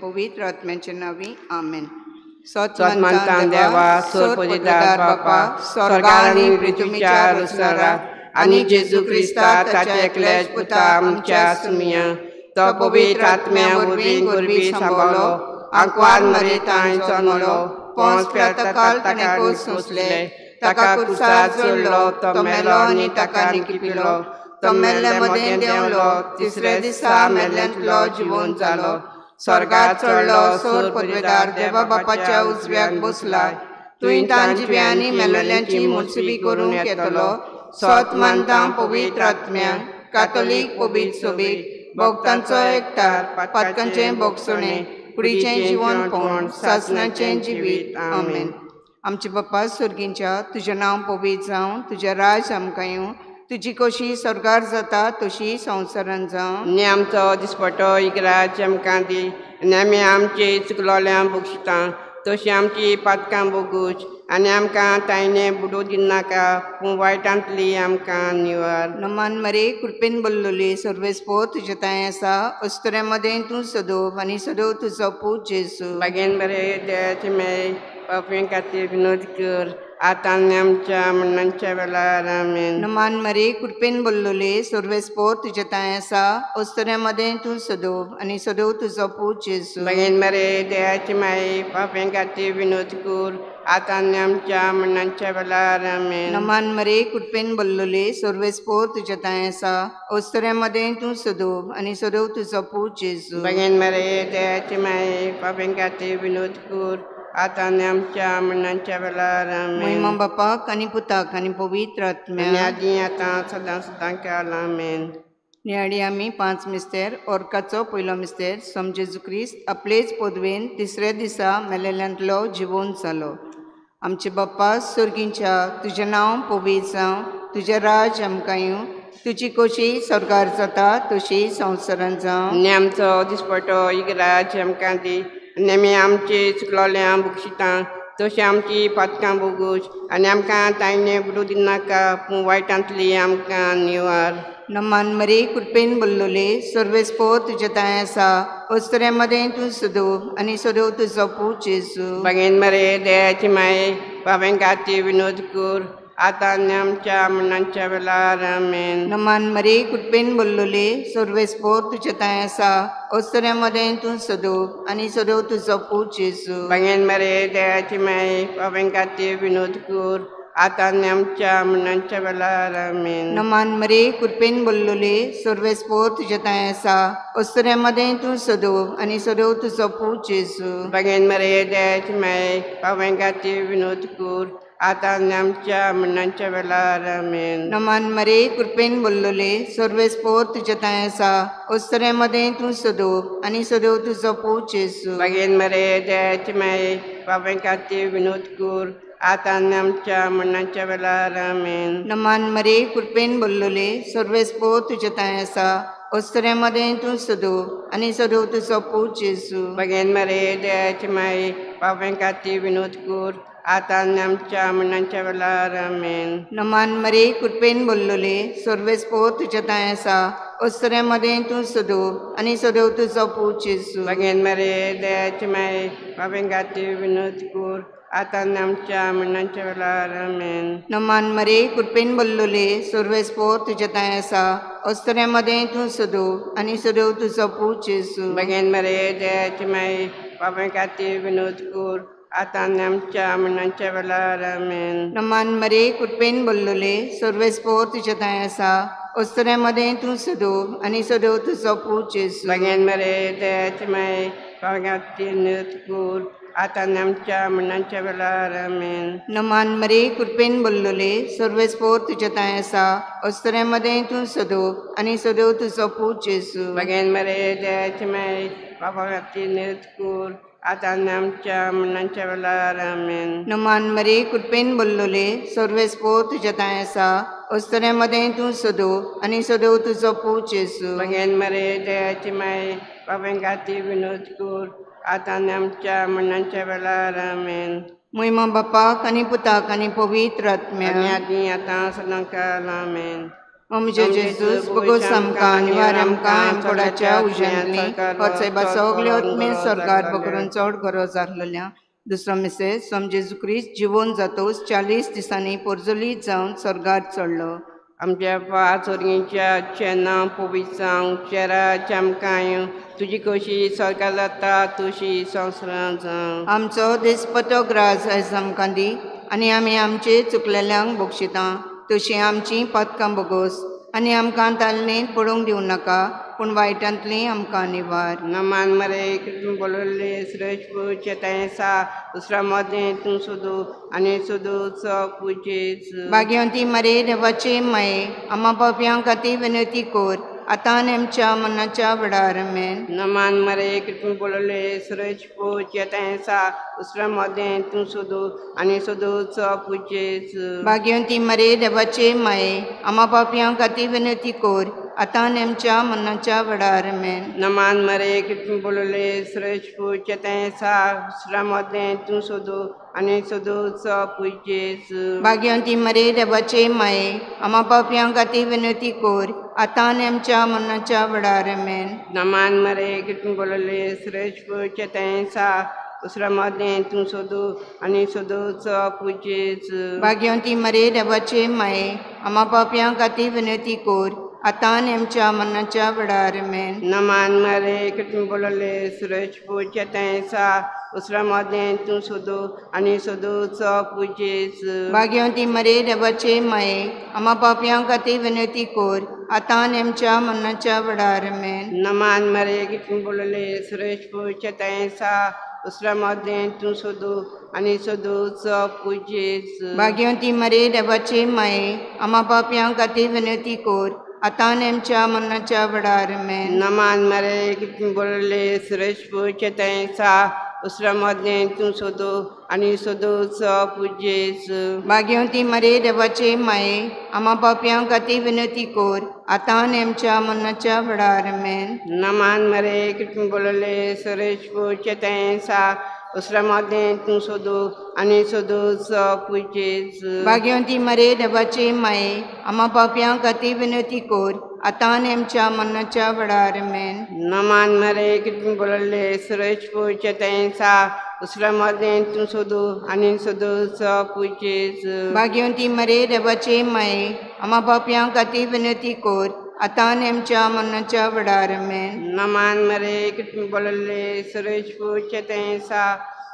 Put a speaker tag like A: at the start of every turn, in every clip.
A: पवित्र आत्म्याच्या नांवी आमेन.
B: सत मानता देवा सोर बापा स्वर्गार आनी पृथ्वीच्या रचणारा आनी जेजू क्रिस्ता ताच्या एकल्याच पुता आमच्या सुमिया तो पवित्र आत्म्या वरवीं गोरवी सांबाळलो आंकवार मरेतांय जल्मलो पोंस पिलाताकाल ताणें कोस सोंसले ताका कुर्सार चडलो तो मेलो आनी ताका निकिपिलो तो मेल्ल्या मदें देंवलो तिसऱ्या दिसा मेल्ल्यांतलो जिवोन जालो स्वर्गार चडलो सोर पदवेदार देवा बापाच्या उजव्याक बसला तुवें तांची आनी मेलोल्यांची मुसबी करूंक येतलो. सत मानता पवित्र आत्म्या कातोलीक पवित्र सोबीक भक्तांचो एकठार पातकांचें भोगसणें कुडीचें जिवनपण सासणाचें जिवीत आमेन. आमचे बाप्पा स्वर्गींच्या तुजें नांव पवित्र जावं तुजें राज आमकां येवं तुजी कशी स्वर्गार जाता तशी संवसारान जावं. आनी आमचो दिसपटो इगराज आमकां दी आनी आमी आमचे चुकलोल्यांक बक्षिता तशी आमची पातकां बोगूच आनी आमकां तायने बुडो दिनाका पूण वायटांतली आमकां निवार.
A: नमान मरे कृपेन बोल्लोली सर्वेस्पोर तुजे तांय आसा अस्तुऱ्यां मदें तूं सदोव आनी सदोव तुजो पूत जेजू.
B: बागेन बरे दयाचे मेळ पापयां खातीर विनोद कर आतां आनी आमच्या मरणाच्या वेळार आमेन.
A: नमान मरे कृपेन बोल्लोले सर्वेस्पोर तुजे तांय आसा अस्तुऱ्यां मदें तूं सदोव आनी सदोव तुजो पूत जेजू.
B: बागेन बरे दयाचे माये पापयां खातीर विनोद कर आतां आनी आमच्या मरणाच्या वेळार आमेन.
A: नमान मरे कृपेन बोल्लोले सर्वेस्पोर तुजे तांय आसा अस्तुऱ्यां मदें तूं सदोव आनी सदोव तुजो पूत जेजू.
B: बागेन बरे दयाचे माये पापयां खातीर विनोद कर आतां आनी आमच्या मरणाच्या वेळार आमेन.
A: महिमा बापाक आनी पुताक आनी पवित्र आत्म्याक
B: आनी आदी आतां सदां सदां काल आमेन.
A: नियाळी आमी 5 मिस्तेर ओर्काचो पयलो मिस्तेर सम जेजू क्रिस्त आपलेच पदवेन तिसऱ्या दिसा मेलेल्यांतलो जिवोन जालो. आमचे बाप्पा स्वर्गींच्या तुजें नांव पवित्र जावं तुजें राज आमकां येवं तुजी कशी स्वर्गार जाता तशी संवसारान जावं.
B: आनी आमचो दिसपटो इगराज आमकां दी आनी आमी आमचे चुकलोल्यांक बक्षिता तशी आमची पातकां बोगूच आनी आमकां तायने बुडो दिनाका पूण वायटांतली आमकां निवार.
A: नमान मरे कृपेन बोल्लोले सर्वेस्पोर तुजे तांय आसा अस्तुऱ्यां मदें तूं सदोव आनी सदोव तुजो पूत जेजू.
B: बागेन मरे दयाची माये पापयां खातीर विनोद कर आतां आनी आमच्या मरणाच्या वेळार आमेन.
A: नमान मरे कृपेन बोल्लोले सर्वेस्पोर तुजे तांय आसा अस्तुऱ्यां मदें तूं सदोव आनी सदोव तुजो पूत जेजू.
B: बागेन मरे दयाची माये पापयां खातीर विनोद कर आतां आनी आमच्या मरणाच्या वेळार आमेन.
A: नमान मरे कृपेन बोल्लोले सर्वेस्पोर तुजे तांय आसा अस्तुऱ्यां मदें तूं सदोव आनी सदोव तुजो पूत जेजू.
B: बागेन मरे दयाची माये पापयां खातीर विनोद कर आतां आनी आमच्या मरणाच्या वेळार आमेन.
A: नमान मरे कृपेन बोल्लोले सर्वेस्पोर तुजे तांय आसा अस्तुऱ्यां मदें तूं सदोव आनी सदोव तुजो पूत जेजू.
B: बागेन मरे दयाची माये पापयां खातीर विनोद कर आतां आनी आमच्या मरणाच्या वेळार आमेन.
A: नमान मरे कृपेन बोल्लोले सर्वेस्पोर तुजे तांय आसा अस्तुऱ्यां मदें तूं सदोव आनी सदोव तुजो पूत जेजू.
B: बागेन मरे दयाची माये पापयां खातीर विनोद कर आतां आनी आमच्या मरणाच्या वेळार आमेन.
A: नमान मरे कृपेन बोल्लोले सर्वेस्पोर तुजे तांय आसा अस्तुऱ्यां मदें तूं सदोव आनी सदोव तुजो पूत जेजू.
B: बागेन मरे दयाची माये पापयां खातीर विनोद कर आतां आनी आमच्या मरणाच्या वेळार आमेन.
A: नमान मरे कृपेन बोल्लोले सर्वेस्पोर तुजे तांय आसा अस्तुऱ्यां मदें तूं सदोव आनी सदोव तुजो पूत जेजू.
B: बागेन मरे दयाची माये पापयां खातीर विनोद कर आतां आनी आमच्या मरणाच्या वेळार आमेन.
A: नमान मरे कृपेन बोल्लोले सर्वेस्पोर तुजे तांय आसा अस्तुऱ्यां मदें तूं सदोव आनी सदोव तुजो पूत जेजू.
B: बागेन मरे दयाची माये पापयां खातीर विनोद कर आतां आनी आमच्या मरणाच्या वेळार आमेन.
A: नमान मरे कृपेन बोल्लोले सर्वेस्पोर तुजे तांय आसा अस्तुऱ्यां मदें तूं सदोव आनी सदोव तुजो पूत जेजू.
B: बागेन मरे दयाची माये पापयां खातीर विनोद कर आतां आनी आमच्या मरणाच्या वेळार आमेन.
A: नमान मरे कृपेन बोल्लोले सर्वेस्पोर तुजे तांय आसा अस्तुऱ्यां मदें तूं सदोव आनी सदोव तुजो पूत जेजू.
B: बागेन मरे दयाची माये पापयां खातीर विनोद कर आतां आनी आमच्या मरणाच्या वेळार आमेन.
A: महिमा बापाक आनी पुताक आनी पवित्र आत्म्याक
B: आनी आदी आतां सदां काल आमेन.
A: म्हजे जेजूस बगोस आमकां निवार आमकां आमकोडाच्या उज्यांतली होचेबा सगळे आत्मे स्वर्गार बकरून चड गरज आसलेल्या. दुसरो मिसेस सोम जेजू क्रिस्त जिवोन जातोच 40 दिसांनी पोरजोलीत जावन स्वर्गार चडलो.
B: आमच्या पाचोरगींच्या चेना पोविसांव चेरा चमकाय तुजी कशी सरकार जाता तुशी संवसारां जावं.
A: आमचो दिसपटो ग्रास आयज आमकां दी आनी आमी आमचे चुकलेल्यांक बक्षिता तशी आमची पदकां बगोस आनी आमकां तालनेत पडूंक दिवं नाका पूण वायटांतली आमकां निवार.
B: नमान मरे तूं बोलले सुरेश चेतायसा दुसऱ्या मदें तूं सोदू आनी सोदूचो पुजेच.
A: भाग्यवंती मरे देवाचे माये आमा पापयां खातीर विनंती कर आतां आनी आमच्या मनाच्या वेळार. आमेन.
B: नमान मरे तूं बोलले सुरेश चेतायसा दुसऱ्या मदें तूं सोदू आनी सोदूचो पुजेच.
A: भाग्यवंती मरे देवाचे माये आमा पापयां खातीर विनंती कर आतां आनी आमच्या मनाच्या वेळार. आमेन.
B: नमान मरे तूं बोलले सुरेश चेतायसा दुसऱ्या मदें तूं सोदू आनी सोदूचो पुजेच.
A: भाग्यवंती मरे देवाचे माये आमा पापयां खातीर विनंती कर आतां आनी आमच्या मनाच्या वेळार. आमेन.
B: नमान मरे तूं बोलले सुरेश चेतायसा दुसऱ्या मदें तूं सोदू आनी सोदूचो पुजेच.
A: भाग्यवंती मरे देवाचे माये आमा पापयां खातीर विनंती कर आतां आनी आमच्या मनाच्या वेळार. आमेन.
B: नमान मरे तूं बोलले सुरेश चेतायसा दुसऱ्या मदें तूं सोदू आनी सोदूचो पुजेच.
A: भाग्यवंती मरे देवाचे माये आमा पापयां खातीर विनंती कर आतां आनी आमच्या मनाच्या वेळार. आमेन.
B: नमान मरे तूं बोलले सुरेश चेतायसा दुसऱ्या मदें तूं सोदू आनी सोदूचो पुजेच.
A: भाग्यवंती मरे देवाचे माये आमा पापयां खातीर विनंती कर आतां आनी आमच्या मनाच्या वेळार. आमेन.
B: नमान मरे तूं बोलले सुरेश चेतायसा दुसऱ्या मदें तूं सोदू आनी सोदूचो पुजेच.
A: भाग्यवंती मरे देवाचे माये आमा पापयां खातीर विनंती कर आतां आनी आमच्या मनाच्या वेळार. आमेन.
B: नमान मरे तूं बोलले सुरेश चेतायसा दुसऱ्या मदें तूं सोदू आनी सोदूचो पुजेच.
A: भाग्यवंती मरे देवाचे माये आमा पापयां खातीर विनंती कर आतां आनी आमच्या मनाच्या वेळार. आमेन.
B: नमान मरे तूं बोलले सुरेश चेतायसा दुसऱ्या मदें तूं सोदू आनी सोदूचो पुजेच.
A: भाग्यवंती मरे देवाचे माये आमा पापयां खातीर विनंती कर आतां आनी आमच्या मनाच्या वेळार. आमेन.
B: नमान मरे तूं बोलले सुरेश चेतायसा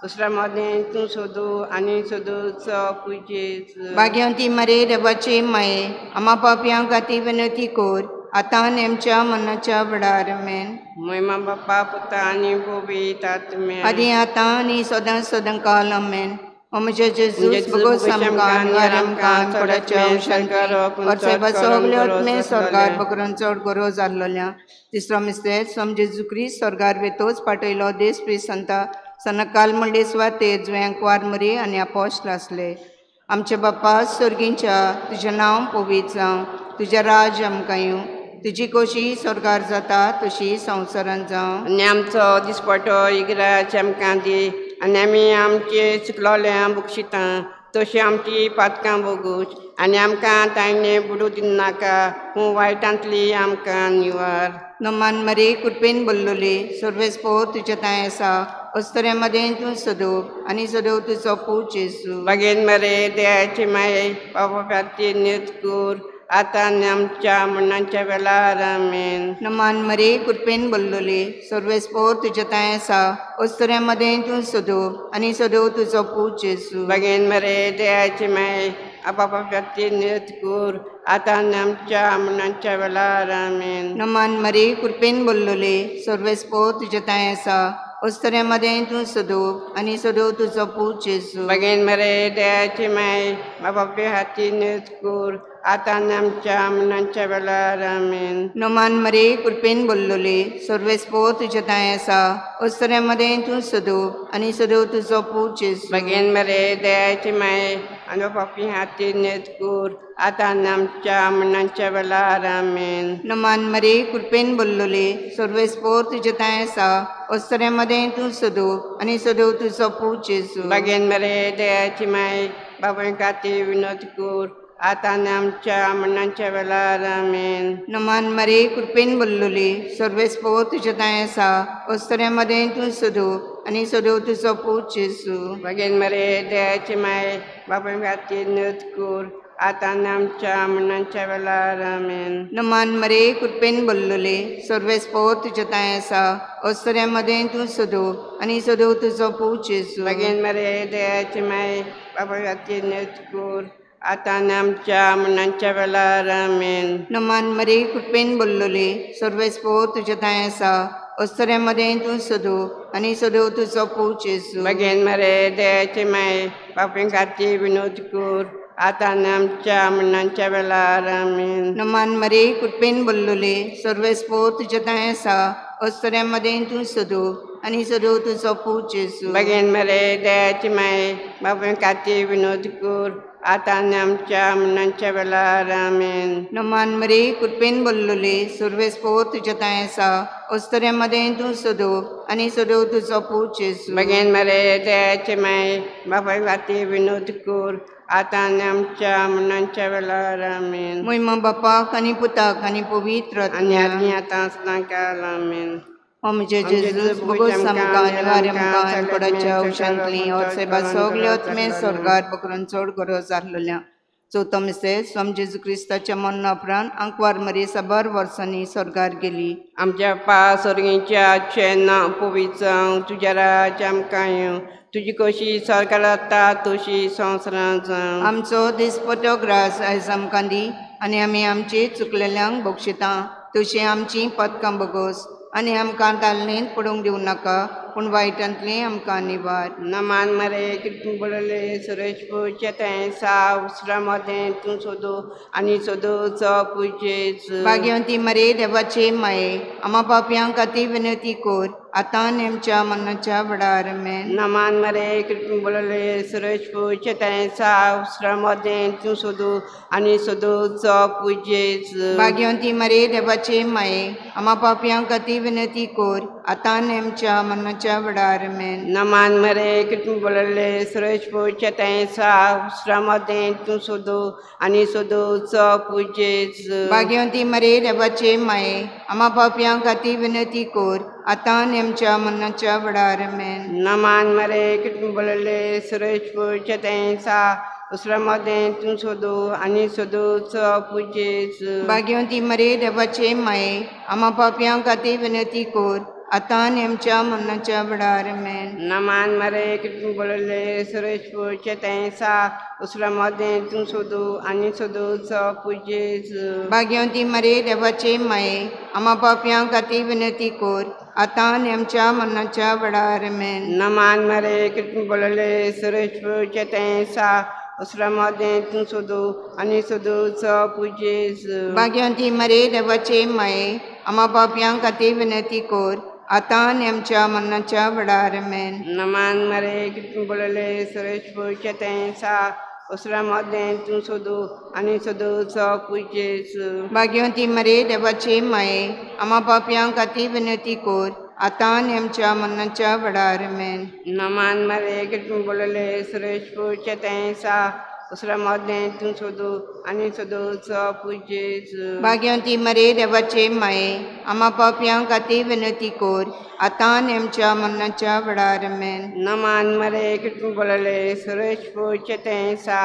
B: दुसऱ्या मदें तूं सोदू आनी सोदूचो पुजेच.
A: भाग्यवंती मरे देवाचे माये आमा पापयां खातीर विनंती कर आतां आनी आमच्या मनाच्या वेळार. आमेन.
B: महिमा बाप्पा पुता आनी पवित्र आत्म्या
A: आदी आतां आनी सदां सदां काल. आमेन. ओ म्हजे जेजूस बगोस आमकां निवार आमकां आमकोडाच्या उशांतली सगळे आत्मे स्वर्गार बकरून चड गरज आसलेल्या. तिसरो मिस्तेर सोम जेजू क्रिस्त स्वर्गार वेतोच पाटयलो देश प्री संता सनकाल म्हणले सुवातेर जुंव्यांक वार मरी आनी आपोश्ल आसले. आमचे बाप्पा स्वर्गींच्या तुजें नांव पवित्र जावं, तुजें राज्य आमकां येवं, तुजी कोशी स्वर्गार जाता तशी संवसारांत जावं.
B: आनी आमचो दिसपटो इगराज आमकां दी आनी आमी आमचे चुकलोल्या बक्षिता तशी आमची पातकां भोगूच आनी आमकां तांणे बुडू दिनाका पूण वायटांतली आमकां निवार.
A: नमान मरे कृपेन बोल्लोले सर्वेस पोर तुज्या तांय आसा अस्तऱ्या मदें तूं सदोव आनी सदोव तुजो पूत जेजू.
B: बागेन मरे दयाचे माये पापाची नित कर आतां आनी आमच्या मरणाच्या वेळार. आमेन.
A: नमान मरे कृपेन बोल्लोले सर्वेस पोर तुज्या तांय आसा अस्तऱ्या मदें तूं सदोव आनी सदोव तुजो पूत जेजू.
B: बागेन मरे दयाचे माये आपापाची नित कर आतां आनी आमच्या मरणाच्या वेळार. आमेन.
A: नमान मरे कृपेन बोल्लोले सर्वेस पोर तुज्या तांय आसा अस्तऱ्या मदें तूं सदोव आनी सदोव तुजो पूत जेजू.
B: बागेन मरे दयाचे माये बापाचे हाती नित कर आतां आनी आमच्या मरणाच्या वेळार. आमेन.
A: नमान मरे कृपेन बोल्लोले सर्वेस पोर तुज्या तांय आसा अस्तऱ्या मदें तूं सदोव आनी सदोव तुजो पूत जेजू.
B: बागेन मरे दयाचे माये आनी बापाचे हाती नित कर आतां आनी आमच्या मरणाच्या वेळार. आमेन.
A: नमान मरे कृपेन बोल्लोले सर्वेस पोर तुज्या तांय आसा अस्तऱ्या मदें तूं सदोव आनी सदोव तुजो पूत जेजू.
B: बागेन मरे दयाची माये बापाय खातीर विनोद कर आतां आनी आमच्या मरणाच्या वेळार आमेन.
A: नमान मरे कृपेन बोल्लोली सर्वेस्पोर तुज्या दाय आसा अस्तऱ्या मदें तूं सदू आनी सदू तुजो पूत जेजू.
B: भगेन मरे दयाची माय बापाय खातीर नत कर आतां आनी आमच्या मरणाच्या वेळार आमेन.
A: नमान मरे कृपेन बोल्लोले सर्वेस्पोर तुज्या दाय आसा अस्तऱ्या मदें तूं सदू आनी सदू तुजो पूत जेजू.
B: भगेन मरे दयाची माय बापाय खातीर नत कर आतां आनी आमच्या मरणाच्या वेळार आमेन.
A: नमान मरे कृपेन बोल्लोले सर्वेस्पोर तुज्या दाय आसा अस्तऱ्या मदें तूं सदू आनी सदू तुजो पूत जेजू.
B: भगेन मरे दयाची माय बापाय खातीर विनोद कर आतां आनी आमच्या मरणाच्या वेळार आमेन.
A: नमान मरे कृपेन बोल्लोले सर्वेस्पोर तुज्या दाय आसा अस्तऱ्या मदें तूं सदू आनी सदू तुजो पूत जेजू.
B: भगेन मरे दयाची माय बापाय खातीर विनोद कर आतां आनी आमच्या मरणाच्या वेळार आमेन.
A: नमान मरे कृपेन बोल्लोले सर्वेस्पोर तुज्या दाय आसा अस्तऱ्या मदें तूं सदू आनी सदू तुजो पूत जेजू.
B: भगेन मरे दयाची माय बापाय खातीर विनोद कर आतां आनी आमच्या मरणाच्या वेळार आमेन.
A: मोहिमा बापाक आनी पुताक आनी पवित्र
B: आनी
A: आत्म्याक.
B: आनी आतां सदां काल आमेन.
A: ओ म्हजे जेजूस भोगोस आमकां अनिवार्य आमकां कोडाच्या औशांतली और सेवा सगल्यो तुवें स्वर्गार पकरून चड गरज आसलेल्या. चवथो मिसेस स्वामी जेजू क्रिस्ताच्या मरणा उपरांत आंकवार मरी साबार वर्सांनी स्वर्गार गेली.
B: आमच्या पा स्वर्गीच्या चेन्ना पवित्र जावं तुज्या राज्य आमकां येवं तुजी कशी सरकार जाता तशी संवसारांत जावं.
A: आमचो दिसपटो ग्रास आयज आमकां दी आनी आमी आमची चुकलेल्यांक बक्षिता तशी आमची पदकां बगोस आनी आमकां तालनेंत पडूंक दिवं नाका पूण वायटांतलें आमकां निवार.
B: नमान मरे कितून बरयले सुरेश पुच्या तें सा उसरा मदें तूं सोदू आनी सोदूचो पुजेच.
A: भाग्यवंती मरे देवाचे माये आमा पापयांक खातीर विनंती कर आतां आनी आमच्या मरणाच्या वेळार आमेन.
B: नमान मरे कितून बरयले सुरेश पुच्या तें सा उसरा मदें तूं सोदू आनी सोदूचो पुजेच.
A: भाग्यवंती मरे देवाचे माये आमा पापयांक खातीर विनंती कर आतां आनी आमच्या मरणाच्या वेळार आमेन.
B: नमान मरे कितून बरयले सुरेश पुच्या तें सा उसरा मदें तूं सोदू आनी सोदूचो पुजेच.
A: भाग्यवंती मरे देवाचे माये आमा पापयांक खातीर विनंती कर आतां आनी आमच्या मरणाच्या वेळार आमेन.
B: नमान मरे कितून बरयले सुरेश पुच्या तें सा उसरा मदें तूं सोदू आनी सोदूचो पुजेच.
A: भाग्यवंती मरे देवाचे माये आमा पापयांक खातीर विनंती कर आतां आनी आमच्या मरणाच्या वेळार आमेन.
B: नमान मरे कितून बरयले सुरेश पुच्या तें सा उसरा मदें तूं सोदू आनी सोदूचो पुजेच.
A: भाग्यवंती मरे देवाचे माये आमा पापयांक खातीर विनंती कर आतां आनी आमच्या मरणाच्या वेळार आमेन.
B: नमान मरे कितून बरयले सुरेश पुच्या तें सा उसरा मदें तूं सोदू आनी सोदूचो पुजेच.
A: भाग्यवंती मरे देवाचे माये आमा पापयांक खातीर विनंती कर आतां आनी आमच्या मरणाच्या वेळार आमेन.
B: नमान मरे कितून बरयले सुरेश पुच्या तें सा उसरा मदें तूं सोदू आनी सोदूचो पुजेच.
A: भाग्यवंती मरे देवाचे माये आमा पापयांक खातीर विनंती कर आतां आनी आमच्या मरणाच्या वेळार आमेन.
B: नमान मरे कितून बरयले सुरेश पुच्या तें सा उसरा मदें तूं सोदू आनी सोदूचो पुजेच.
A: भाग्यवंती मरे देवाचे माये आमा पापयांक खातीर विनंती कर आतां आनी आमच्या मरणाच्या वेळार आमेन.
B: नमान मरे कितून बरयले सुरेश पुच्या तें सा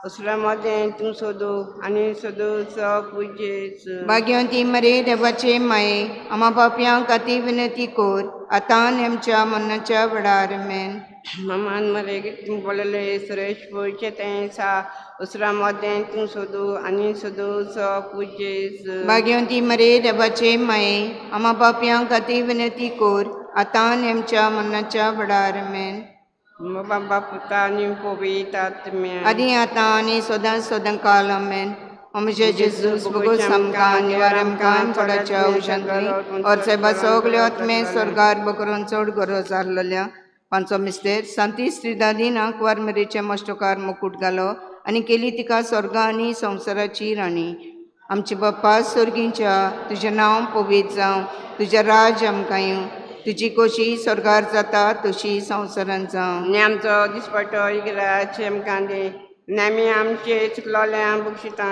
B: उसरा मदें तूं सोदू आनी सोदूचो पुजेच.
A: भाग्यवंती मरे देवाचे माये आमा पापयांक खातीर विनंती कर आतां आनी आमच्या मरणाच्या वेळार आमेन.
B: नमान मरे कितून बरयले सुरेश पुच्या तें सा उसरा मदें तूं सोदू आनी सोदूचो पुजेच.
A: भाग्यवंती मरे देवाचे माये आमा पापयांक खातीर विनंती कर आतां आनी आमच्या मरणाच्या वेळार आमेन.
B: बाबा पुता आनी पवित्र आत्म्या
A: आदी आतां आनी सदां सदां काल आमेन. ओ म्हजे जेजूस भोगोस आमकां निवार आमकां कोडाच्या औशांतली और सेवा सगल्यो आत्मे स्वर्गार बकरून चड गरज आसलेल्या. पांचो मिस्तेर सांती स्त्रीदादीन आंकवार मरेचे मश्टकार मुकूट घालो आनी केली तिका स्वर्गा आनी संवसाराची राणी. आमचे बाप्पा स्वर्गींच्या तुजें नांव पवित्र जावं तुजें राज्य आमकां येवं तुजी कोशी स्वर्गार जाता तशी संवसारांत जावं.
B: आनी आमचो दिसपटो इगराज आमकां दी आनी आमी आमचे चुकलोल्या बक्षिता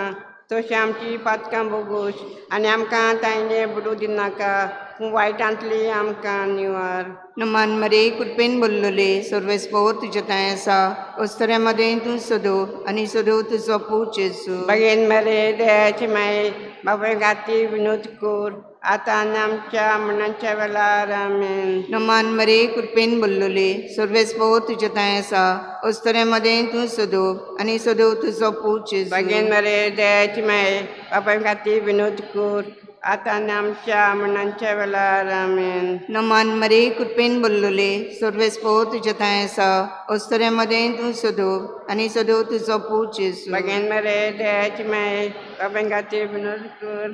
B: तशी आमची पातकां बोगूस आनी आमकां तांचे बुडू दिनाका पूण वायटांतली आमकां निवार.
A: नमान मरे कृपेन बोल्लोले सर्वेस्पोर तुज्या तांय आसा अस्तऱ्या मदें तूं सदो आनी सदो तुजो पूत जेजू.
B: बगेन मरे दयाची माये बापाय खातीर विनोद कर आतां आनी आमच्या मरणाच्या वेळार. आमेन.
A: नमान मरे कृपेन बोल्लोले सर्वेस्पोर तुज्या तांय आसा अस्तऱ्या मदें तूं सदो आनी सदो तुजो पूत जेजू.
B: बगेन मरे दयाची माये बापाय खातीर विनोद कर आतां आनी आमच्या मरणाच्या वेळार. आमेन.
A: नमान मरे कृपेन बोल्लोले सर्वेस्पोर तुज्या तांय आसा अस्तऱ्या मदें तूं सदो आनी सदो तुजो पूत जेजू.
B: बगेन मरे दयाची माये बापाय खातीर विनोद कर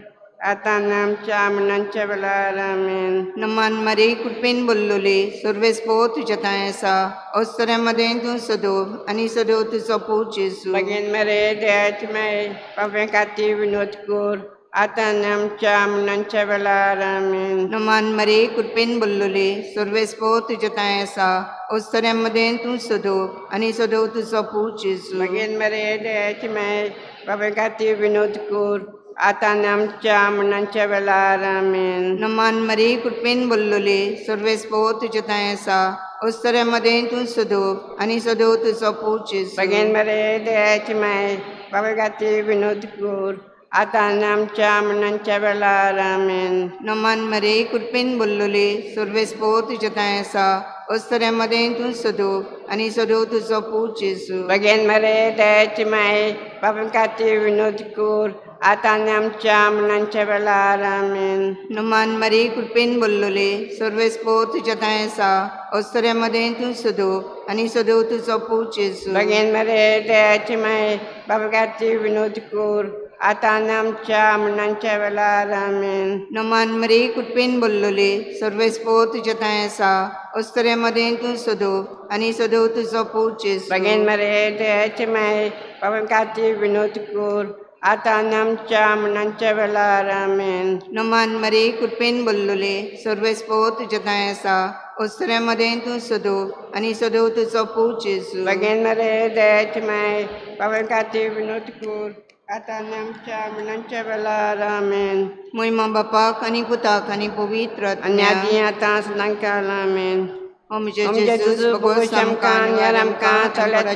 B: आतां आनी आमच्या मरणाच्या वेळार. आमेन.
A: नमान मरे कृपेन बोल्लोले सर्वेस्पोर तुज्या तांय आसा अस्तऱ्या मदें तूं सदो आनी सदो तुजो पूत जेजू.
B: बगेन मरे दयाची माये बापाय खातीर विनोद कर आतां आनी आमच्या मरणाच्या वेळार. आमेन.
A: नमान मरे कृपेन बोल्लोले सर्वेस्पोर तुज्या तांय आसा अस्तऱ्या मदें तूं सदो आनी सदो तुजो पूत जेजू.
B: बगेन मरे दयाची माये बापाय खातीर विनोद कर आतां आनी आमच्या मरणाच्या वेळार. आमेन.
A: नमान मरे कृपेन बोल्लोले सर्वेस्पोर तुज्या तांय आसा अस्तऱ्या मदें तूं सदो आनी सदो तुजो पूत जेजू.
B: बगेन मरे दयाची माये बापाय खातीर विनोद कर आतां आनी आमच्या मरणाच्या वेळार. आमेन.
A: नमान मरे कृपेन बोल्लोले सर्वेस्पोर तुज्या तांय आसा अस्तऱ्या मदें तूं सदो आनी सदो तुजो पूत जेजू.
B: बगेन मरे दयाची माये बापाय खातीर विनोद कर आतां आनी आमच्या मरणाच्या वेळार. आमेन.
A: नमान मरे कृपेन बोल्लोले सर्वेस्पोर तुज्या तांय आसा अस्तऱ्या मदें तूं सदो आनी सदो तुजो पूत जेजू.
B: बगेन मरे दयाची माये बापाय खातीर विनोद कर आतां आनी आमच्या मरणाच्या वेळार. आमेन.
A: नमान मरे कृपेन बोल्लोले सर्वेस्पोर तुज्या तांय आसा अस्तऱ्या मदें तूं सदो आनी सदो तुजो पूत जेजू.
B: बगेन मरे दयाची माये बापाय खातीर विनोद कर आतां आनी आमच्या मरणाच्या वेळार. आमेन.
A: नमान मरे कृपेन बोल्लोले सर्वेस्पोर तुज्या तांय आसा अस्तऱ्या मदें तूं सदो आनी सदो तुजो पूत जेजू.
B: बगेन मरे दयाची माये बापाय खातीर विनोद कर आतां आनी आमच्या मरणाच्या वेळार. आमेन.
A: मोहिमा बापाक आनी पुताक आनी पवित्र
B: आनी आदी आतां सदांकाळ. आमेन.
A: ओ म्हजे जेजूस भगवत आमकां आनी आमकां चलत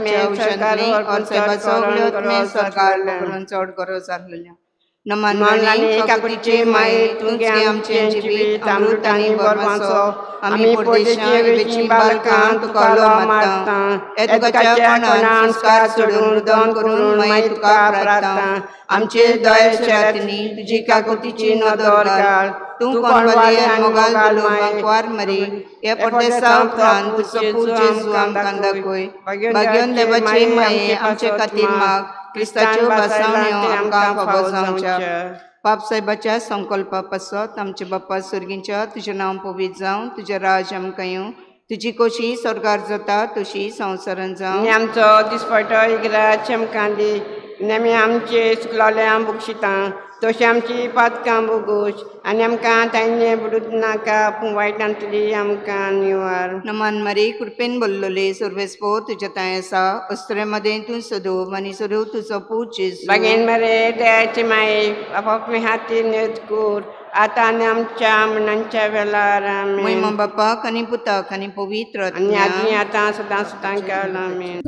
A: सरकार चड गरज आसलेल्या. नमान काकुटीचे माये तुमचे आमचें जिवीत अमृत आनी बर्माचो आमी परदेशां वेची बालकां तुका उलो मारता तुकाच्या कोणान संस्कार सोडून रुदन करून माई तुका प्रार्थना आमचे दयाच्या रातींनी तुजी काकुटीची नदर घाल तूं कोणवाली आनी मोगाल लोकांक मरी ह्या परदेसा उपरांत तुजो पूत जेजू आमकां दाखय. भाग्योन देवाचे माये आमचे खातीर माग क्रिस्ताच्यो भासावण्यो आमकां फावो जावच्या. पाप साहेबाच्या संकल्पा पासत आमचे बाप्पा सर्गींच्या तुजें नांव पवित्र जावं तुजें राज आमकां येवं तुजी कशी स्वर्गार जाता तशी संवसारान जावं.
B: आमचो दिसपटो इग्राज आमकां दी आनी आमी आमचे चुकलोले बक्षिता तशी आमची पातकां बोगूस आनी आमकां तांचे बुडूत नाका पूण वायटांतली आमकां निवार.
A: नमान मरे कृपेन बोल्लोले सर्वेस्पोर तुज्या तांय आसा अस्तऱ्या मदें तूं सदो आनी सदो तुजो पूत जेजू.
B: बगेन मरे दयाची माये बापाक हातीर नेत कर आतां आनी आमच्या मरणाच्या वेळार. आमेन.
A: मोहिमा बापाक आनी पुताक आनी पवित्र
B: आनी आदी आतां सदां सदां काळ. आमेन.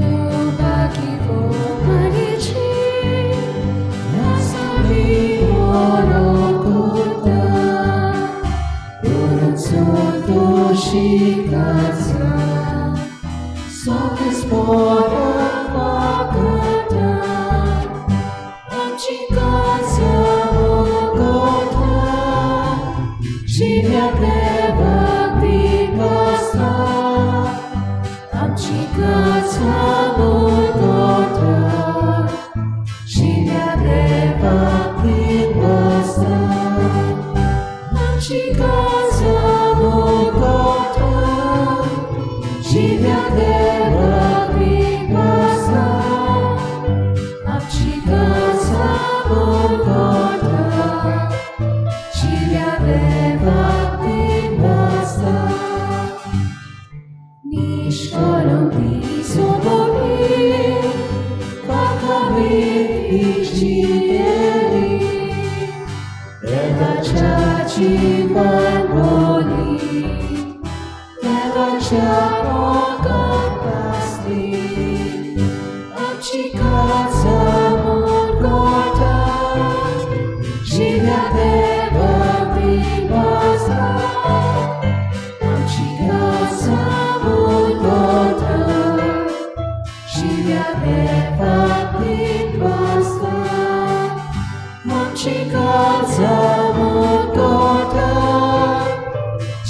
C: Nishkolom ti sobori, जीवन बोली देवाच्या मोगान भासली आमची काळजां मुरगोटा जिव्या देवा बिनवासा आमची काळजां मुरगोटा जिव्या देवा बिनवासा आमची काळजां मुरगोटा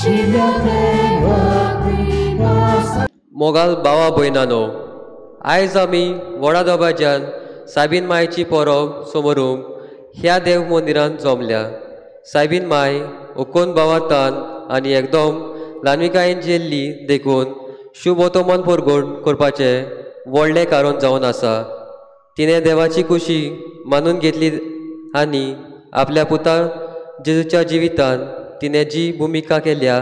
C: जिव्या देवा बिनवासा.
D: मोगाल भावा भयणानो, आयज आमी व्हडा दबाज्यान सायबीन मायची परब समोरूंक ह्या देव मंदिरांत जमल्या. सायबीन माय ओकोन भावार्थान आनी एकदम ल्हानविकायेन जेल्ली देखून शुभ वर्तमान परगट करपाचें व्हडलें कारण जावन आसा. तिणें देवाची खुशी मानून घेतली आनी आपल्या पुता जेजूच्या जिवितान तिणें जी भुमिका केल्या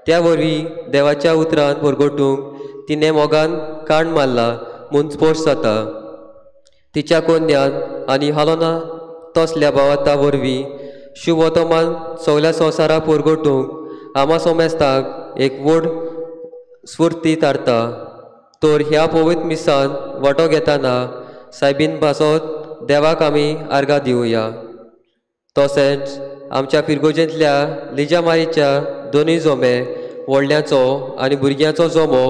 D: त्या वरवीं देवाच्या उतरान परगटूंक तिणें मोगान काण मारला म्हूण स्पश्ट जाता. तिच्या कोन्यान आनी हालोना तसल्या भावार्था वरवीं शुभ वर्तमान सगल्या संवसाराक परगटूंक आमा सोमेस्तांक एक व्हड स्फुर्ती थारता. तर ह्या पवित्र मिसान वांटो घेतना सायबीन पासत देवाक आमी आर्गां दिवया. तशेंच आमच्या फिरगोजेंतल्या लिजा मारीच्या दोनूय जोमे व्हडल्यांचो आनी भुरग्यांचो जोमो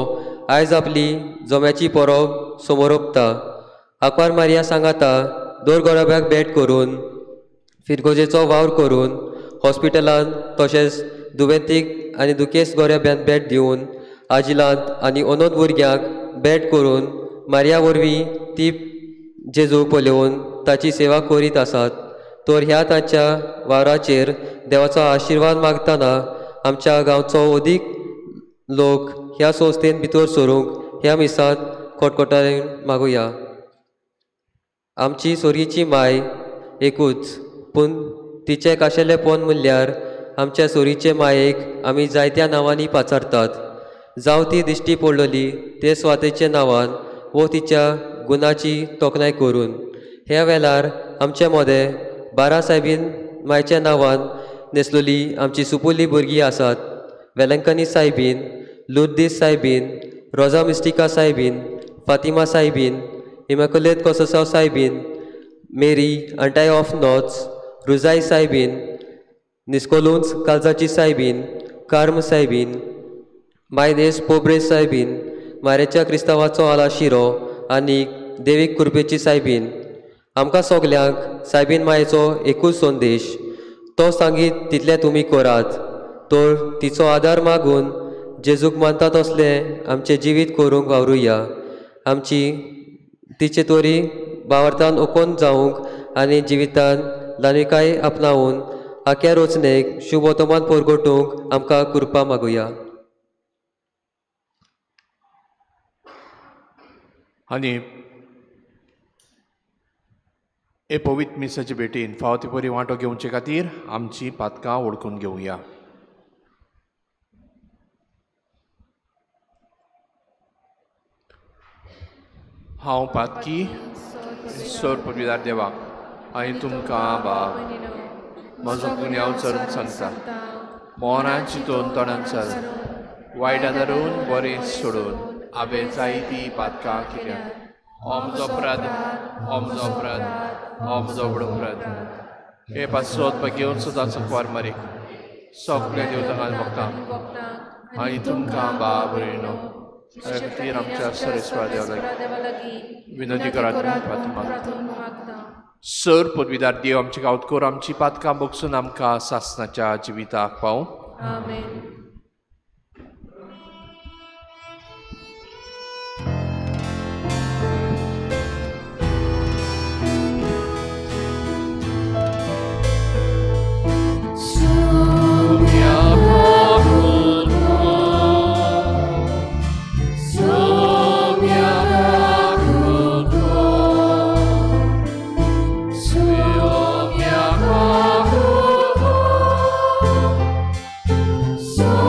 D: आयज आपली जोम्याची परब समोरपता. आंकवार मारिया सांगाता दर गोरब्याक भेट करून फिरगोजेचो वावर करून हॉस्पिटलांत तशेंच दुयेंतीक आनी दुखेस्त गोरब्यांत भेट दिवन आजिलांत आनी अनोद भुरग्यांक भेट करून मारिया वरवीं ती जेजू पळोवन ताची सेवा करीत आसात. तर ह्या ताच्या वावराचेर देवाचो आशिर्वाद मागतना आमच्या गांवचो अदीक लोक ह्या संस्थेन भितर सरूंक ह्या मिसांत खटखटान मागुया. आमची सोरीची माय एकूच, पूण तिचें खाशेलेपण म्हणल्यार आमच्या सोरीचे मायेक आमी जायत्या नांवांनी पाचारतात. जावं ती दिश्टी पडलेली ते सुवातेच्या नांवान वो तिच्या गुणाची तोखणाय करून. ह्या वेळार आमचे मदें 12 सायबीन मायच्या नांवान न्हेसलेली आमची सुपुल्ली भुरगीं आसात. Velankanni soybean, Lourdes soybean, Rosa Mystica soybean, Fatima soybean, इमॅकुलेत कोसोसांव soybean, Mary अंटाय of north, रुजाय soybean, निस्कोलूंस कालजाची soybean, कार्म soybean, मायदेस पोब्रेस soybean, मारेच्या क्रिस्तांवाचो आलाशिरो आनी देवीक कुर्बेची सायबीन. आमकां सगल्यांक सायबीन मायेचो एकूच संदेश, तो सांगीत तितलें तुमी करात. तर तिचो आदार मागून जेजूक मानता तसलें आमचें जिवीत करूंक वावरुया. आमची तिचे तोरी भावार्थान ओकोन जावंक आनी जिवितान ल्हानविकाय आपणावन आख्या रचनेक शुभ वर्तमान परगटूंक आमकां कृपा मागुया.
E: आनी हे पवित्र मिसाचे भेटीन फावो ते परी वांटो घेवचे खातीर आमची पातकां वळखून घेवया. हांव पातकी सर पदवीदार देवाक आनी तुमकां बाब म्हजो गुन्यांव चरून सांगता. मोनान चिंतून तोंडान चल वायट आदारून बरें सोडून हांवें जायतीं पातकां केल्या. हो म्हजो अपराध, हो म्हजो अपराध, हो म्हजो व्हड अपराध. हे पासत घेवन सदांच कुवार मारीक सगळ्या देवतांक भोगता आनी तुमकां बाब न्हू खातीर आमच्या सरेस्वर देवा लागीं विनंती करात मागता. सर पदवीदार देव आमचे गांवतकोर आमची पातकां बगसून आमकां सासनाच्या जिविताक पावूं.
F: आमेन.
C: So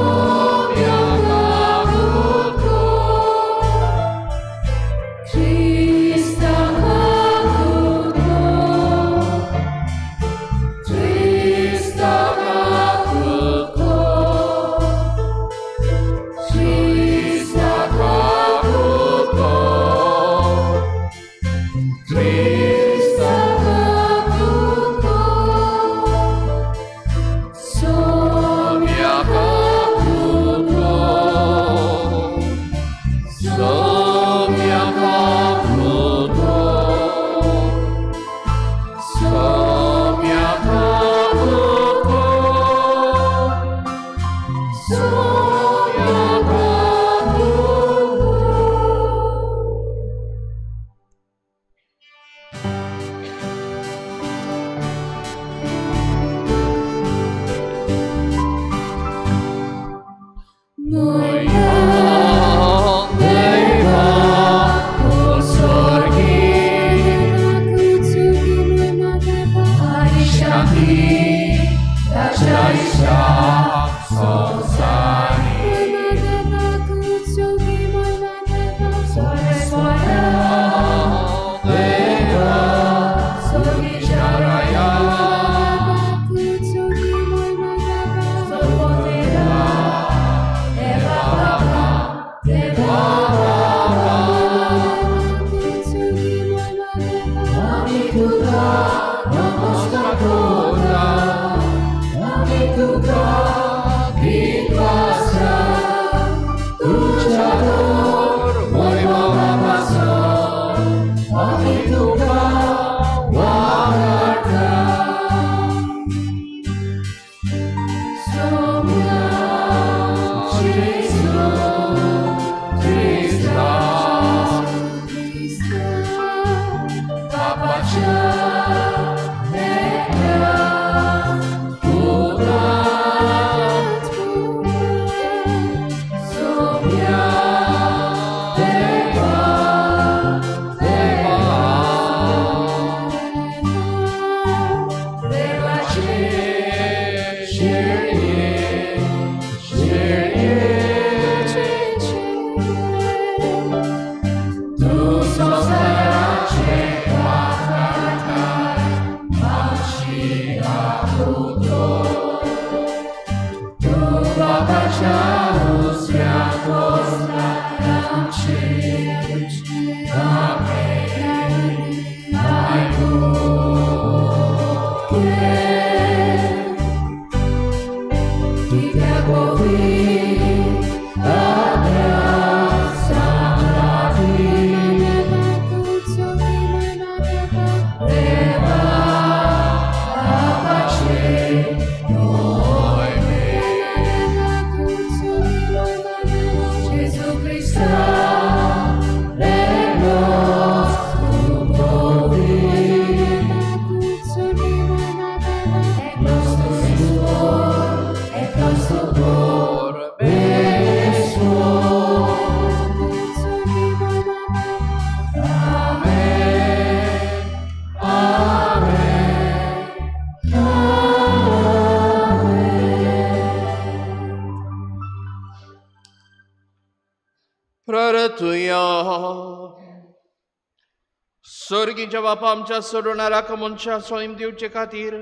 E: सर्गीच्या बापा आमच्या सोडणाराक मनशा स्वयं दिवचे खातीर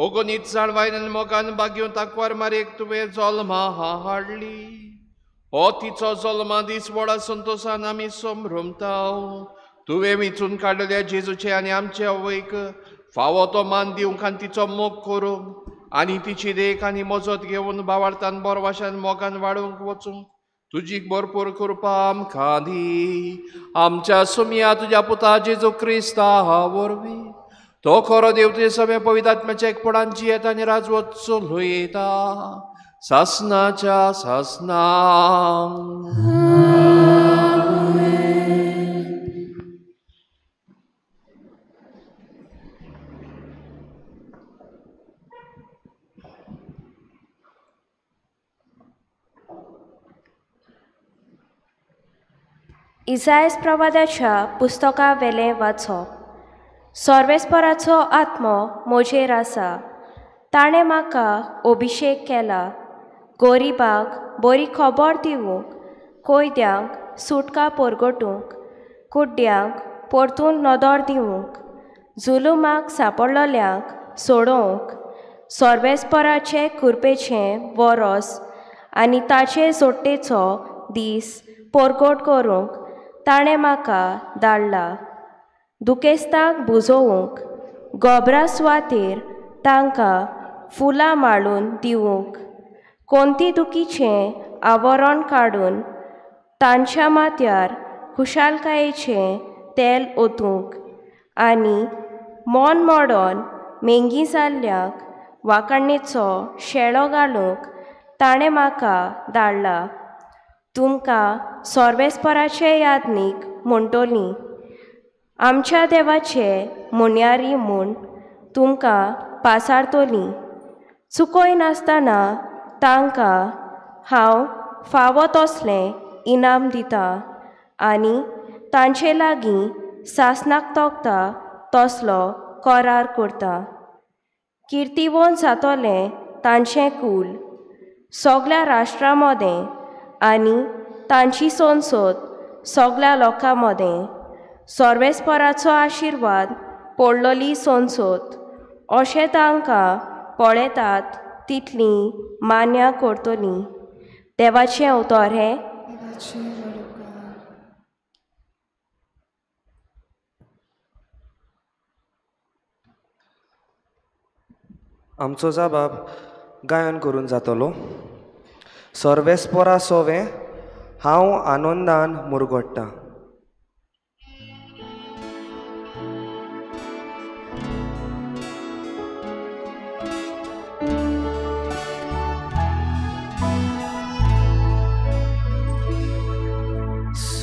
E: ओगोनीत जाणवायन मोगान बागेवन ताकवार मारेक तुवें जल्मा हाडली. हो तिचो जल्मा दीस व्हडा संतोशान आमी संभ्रमताव. तुवें विचून काडलेल्या जेजूचे आनी आमचे आवयक फावो तो मान दिवंक आनी तिचो मोग करूंक आनी तिची देख आनी मजत घेवन बावार्थान बोरवाशान मोगान वाडोवंक वचूंक तुजी भरपूर कृपा आमकां दी. आमच्या सुमया तुज्या पुता जेजू क्रिस्ता वरवीं तो खरो देव तुजे सगळे पवित्र आत्म्याच्या एकपणान जियेता आनी राजवत चलयता सासनाच्या सासना.
F: इसायस प्रवादाच्या पुस्तका वेलें वाचप. सर्वेस्पराचो आत्मो म्हजेर आसा, ताणें म्हाका अभिशेक केला गोरिबाक बरी खबर दिवंक, कोयद्यांक सुटका परगटूंक, कुड्ड्यांक परतून नदर दिवंक, जुलुमाक सांपडलेल्यांक सोडोवंक, सर्वेस्पराचे कृपेचें वरोस आनी ताचे सोडटेचो दीस परगट करूंक ताणें म्हाका धाडला. दुखेस्तांक बुजोवंक, गोबरा सुवातेर तांकां फुलां माळून दिवंक, कोणती दुखीचें आवरण काडून तांच्या माथ्यार खुशालकायेचें तेल ओतूंक आनी मन मोडोन मेंगी जाल्ल्यांक वांकणेचो शेळो घालूंक ताणें म्हाका धाडला. तुमकां सर्वेस्पराचे यादनीक म्हणटली, आमच्या देवाचे म्हणयारी म्हूण तुमकां पासारतली. चुकयनासतना तांकां हांव फावो तसलें इनाम दिता आनी तांचे लागीं सासणाक तोखता तसलो करार करता. किर्तिवंत जातलें तांचें कूल सगळ्या राष्ट्रां मदें आनी तांची संसद सगळ्या लोकां मदें. सर्वेस्पराचो आशिर्वाद पडलोली संसद अशें तांकां पळयतात तितली मान्य करतली. देवाचें उतर हें.
G: आमचो जाबाब गायन करून जातलो. सर्वेस्पोरा सोवें हांव आनंदान मुरगोट्टां.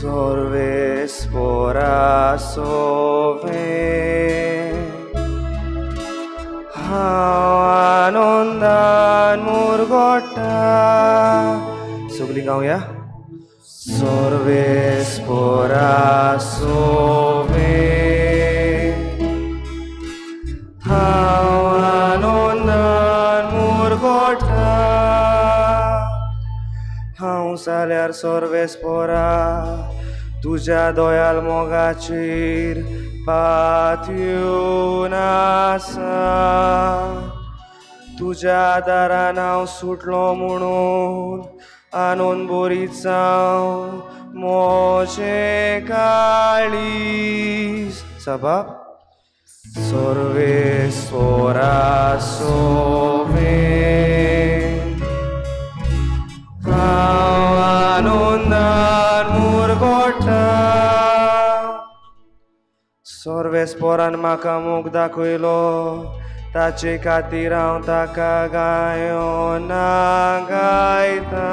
G: सर्वेस्पोरा सोवें हांव आनंदान मुरगोट्टा. सगळीं गावया. सर्वेस्पोरा सोवें हांव आनंदान मुरगोट्टा. हांव जाल्यार सर्वेस्पोरा तुज्या दयाल मोगाचेर पातयेवन आसा. तुज्या दारान हांव सुटलो म्हणून आनंद बरीत जावं म्हजें काळीज. सबाब. सर्वेस्पोरा सोवें हांव आनंदान मुरगोट्टा. सर्वेस्पोरान म्हाका मोग दाखयलो ताचे खातीर हांव ताका गायना गायता.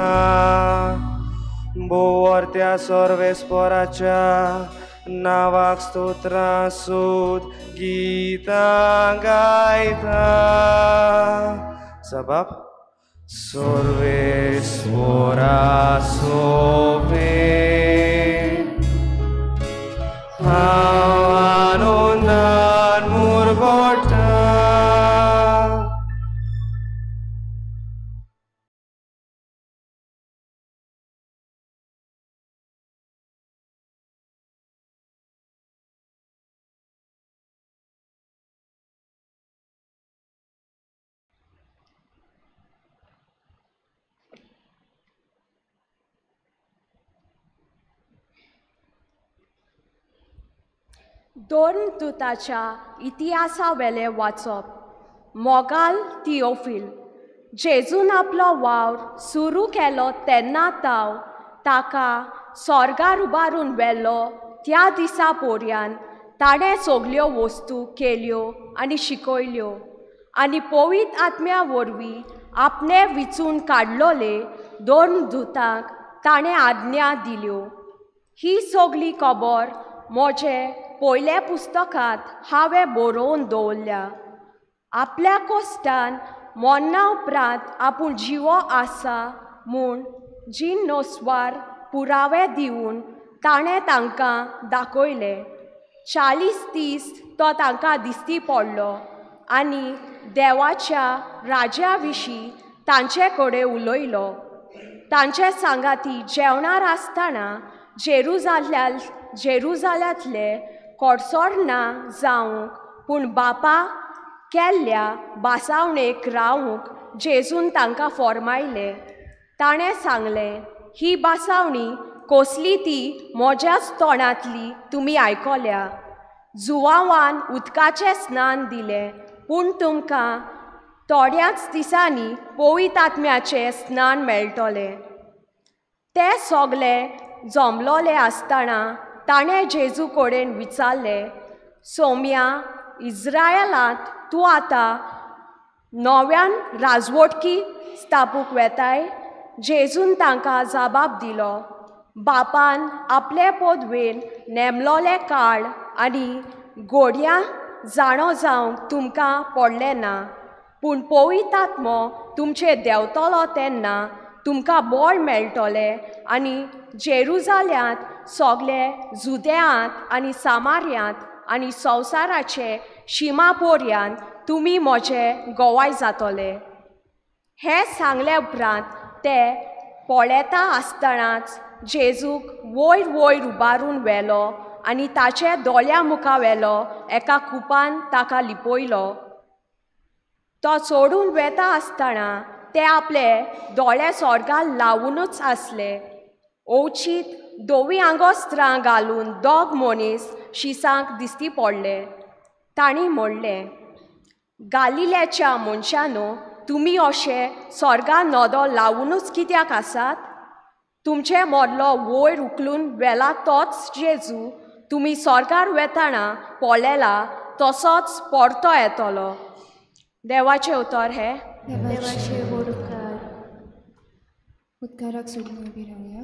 G: भोवर्त्या सर्वेस्पोराच्या नांवाक स्तोत्रां सूत गितां गायता. सबाब. सर्वेस्पोरा सोवें हांव आनंदान मुरगोट्टा.
F: दोन दुताच्या इतिहासावेलें वाचप. मोगाल थिओफिल. जेजून आपलो वावर सुरू केलो तेन्ना ताव ताका स्वर्गार उबारून व्हेलो त्या दिसा पोरयान ताणें सगल्यो वस्तू केल्यो आनी शिकयल्यो आनी पवित्र आत्म्या वरवीं आपणें विचून काडलोले दोन दुतांक ताणें आज्ञा दिल्यो. ही सगली खबर म्हजे पयल्या पुस्तकांत हांवें बरोवन दवरल्या. आपल्या कोश्टान मरणा उपरांत आपूण जिवो आसा म्हूण जिनोस्वार पुरावे दिवन ताणें तांकां दाखयलें. 40 दीस तो तांकां दिश्टी पडलो आनी देवाच्या राज्या विशीं तांचे कडेन उलयलो. तांचे सांगाती जेवणार आसतना जेरुजाल्यांतले कोडसोर ना जावंक पूण बापा केल्ल्या बासावणेक रावूंक जेजून तांकां फॉर्मायलें. ताणें सांगलें, ही बासावणी कसली ती म्हज्याच तोंडांतली तुमी आयकल्या. जुवावान उदकाचें स्नान दिलें पूण तुमकां थोड्याच दिसांनी पवित्र आत्म्याचें स्नान मेळटलें. ते सगले जमलोले आसतना ताणें जेजू कडेन विचारलें, सोम्या, इज्रायलांत तूं आतां नव्यान राजवटकी स्थापूंक वेताय? जेजून तांकां जबाब दिलो, बापान आपले पदवेन नेमलोले काळ आनी घोडयां जाणो जावंक तुमकां पडलें ना, पूण पवित्र आत्मो तुमचेर देंवतलो तेन्ना तुमकां बळ मेळटलें आनी जेरुजाल्यांत सगले जुद्यांत आनी सामार्यांत आनी संवसाराचे शिमा पोरयान तुमी म्हजे गोवाय जातले. हें सांगल्या उपरांत ते पळेता आसतनाच जेजूक वयर वयर उबारून व्हेलो आनी ताचे दोळ्या मुखार व्हेलो एका कुपान ताका लिपयलो. तो चोडून वेता आसतना ते आपले दोळे स्वर्गार लावुनूच आसले. अवचीत धवीं आंगोस्त्रां घालून दोग मनीस शिसांक दिश्टी पडले. तांणी म्हणलें, गालिल्याच्या मनशांनो, तुमी अशे स्वर्गार नदर लावुनूच कित्याक आसात? तुमचे मदलो वयर उखलून व्हेला तोच जेजू तुमी स्वर्गार वेतना पळयला तसोच परतो येतलो. देवाचें उतर हें.
C: देवाचे व्हड उपकार. उपकाराक सोडून उबी रावया.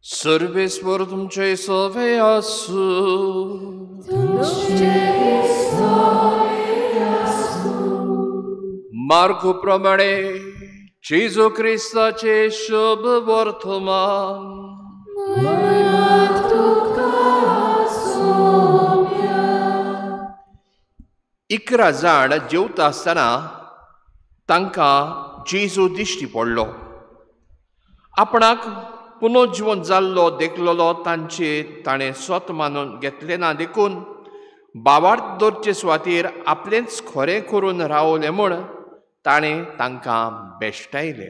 E: सर्वेस्वर तुमचे सवे आसूं. मार्कू प्रमाणे जेजू क्रिस्ताचे शुभ वर्तमान. 11 जाण जेवता आसतना तांकां जेजू दिश्टी पडलो. आपणाक पुनर्जीवन जाल्लो देखलेलो तांचे ताणें स्वत मानून घेतलें ना, देखून बावार्थ दवरचे सुवातेर आपलेंच खरें करून रावलें म्हूण ताणें तांकां बेश्टायलें.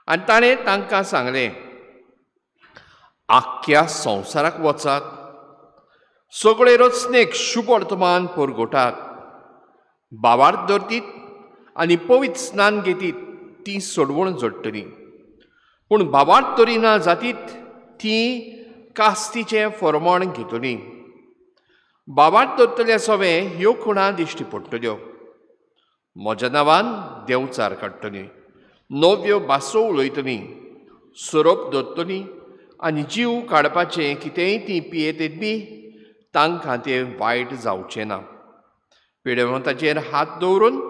E: आनी ताणें तांकां सांगलें, आख्ख्या संवसाराक वचात, सगळे रचनेक शुभ वर्तमान परगटात, बावार्थ दवरतीत आनी पवित्र स्नान घेतीत ती सोडवण जोडटली, पूण भावार्थ दवरिना जातीत ती कास्तीचें फरमण घेतली. भावार्थ दवरतल्या सवें ह्यो खुणा दिश्टी पडटल्यो. म्हज्या नांवान देंवचार काडटली, नव्यो भासो उलयतली, सोरोप धरतली आनी जीव काडपाचें कितेंय ती पियेतीत बी तांकां तें वायट जावचें ना. पिडेवंताचेर हात दवरून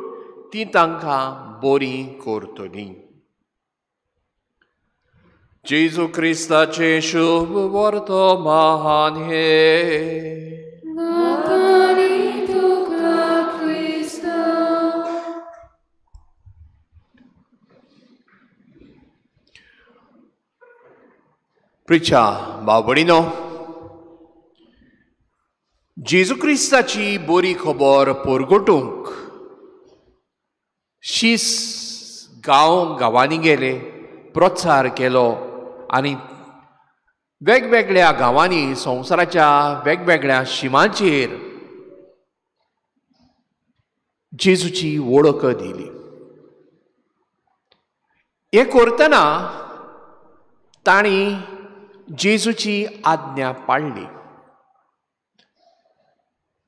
E: ती तांकां बरी करतली. जेजू क्रिस्ताचें शुभ वर्तमान हें. प्रिच्या भाव भयणीनो, जेजू क्रिस्ताची बरी खबर परगटूंक शीस गांव गांवांनी गेले, प्रचार केलो आनी वेगवेगळ्या गांवांनी संवसाराच्या वेगवेगळ्या शिमांचेर जेजूची वळख दिली. हें करतना तांणी जेजूची आज्ञा पाळ्ळी.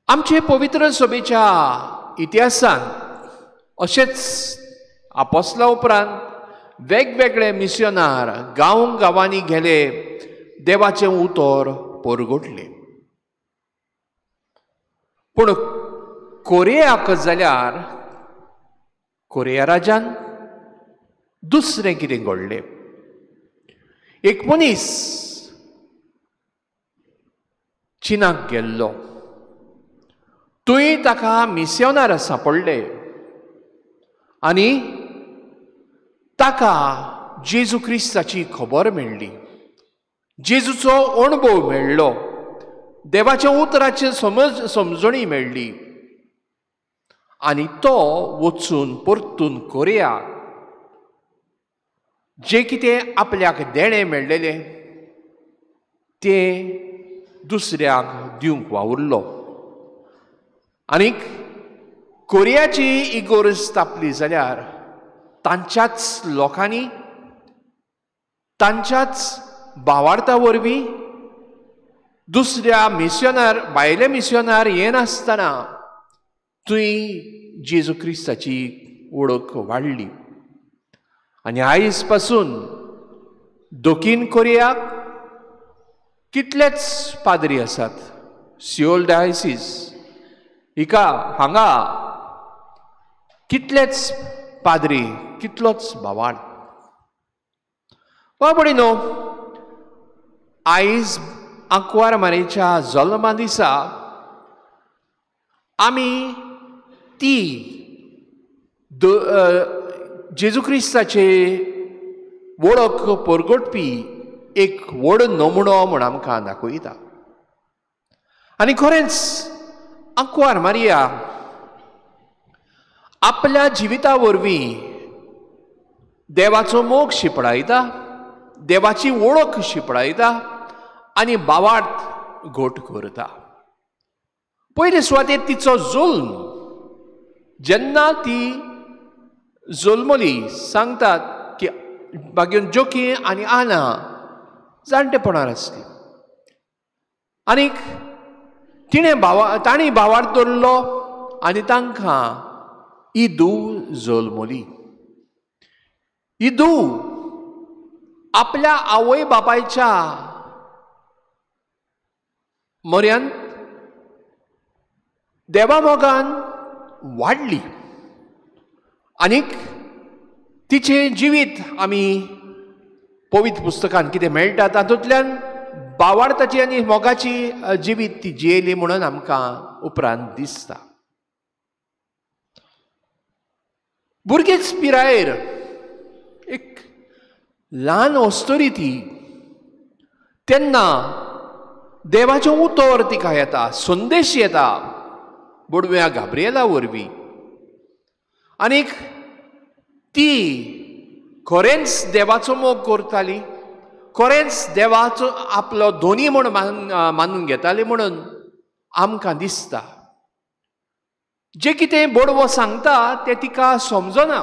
E: आमचे पवित्र सभेच्या इतिहासान अशेंच आपोसला उपरांत वेगवेगळे मिशनार गांव गांवांनी गेले, देवाचें उतर परगटलें. पूण कोरियाक जाल्यार कोरिया राज्यान दुसरें कितें घडलें. एक मनीस चिनाक गेल्लो, थंय ताका मिसियोनार सांपडले आनी ताका जेजू क्रिस्ताची खबर मेळ्ळी, जेजूचो अणभव मेळ्ळो, देवाच्या उतराची समजणी मेळ्ळी आनी तो वचून परतून कोरिया जें कितें आपल्याक देणें मेळ्ळेलें तें दुसऱ्याक दिवंक वावुरलो. आनीक कोरियाची इगोर्ज तापली जाल्यार तांच्याच लोकांनी तांच्याच भावार्था वरवीं दुसऱ्या मिसियोनार भायले मिसियोनार येनासतना थंय जेजू क्रिस्ताची वळख वाडली. आनी आयज पासून दक्षीण कोरियाक कितलेच पाद्री आसात. सिओल डायसीस हिका हांगा कितलेच पाद्री, कितलोच भावार्थ. बाबडी न्हू, आयज आंकवार मारेच्या जल्मा दिसा आमी ती जेजू क्रिस्ताचे वळख परगटपी एक व्हड नमुनो म्हूण आमकां दाखयता. आनी खरेंच आंकवार मारिया आपल्या जिविता वरवीं देवाचो मोग शिंपडायता, देवाची वळख शिंपडायता आनी भावार्थ घट करता. पयले सुवातेर तिचो जल्म, जेन्ना ती जल्मली सांगतात की मागीर जोकी आनी आना जाणटेपणार आसली आनीक तिणें तांणी भावार्थ दवरलो आनी तांकां ही धूव जल्मली. ही धूव आपल्या आवय बापायच्या म्हऱ्यांत देवा मोगान वाडली आनीक तिचें जिवीत आमी पवित्र पुस्तकान कितें मेळटा तातूंतल्यान भावार्थाची आनी मोगाची जिवीत ती जियेली म्हणून आमकां उपरांत दिसता. भुरगेच पिरायेर एक ल्हान अस्तुरी ती, तेन्ना देवाचें उतर तिका येता, संदेश येता बोडव्या गाब्रिएला वरवीं आनीक ती खरेंच देवाचो मोग करताली, खरेंच देवाचो आपलो धोनी म्हूण मानून घेताली म्हणून आमकां दिसता. जें कितें बोडवो सांगता तें तिका समजना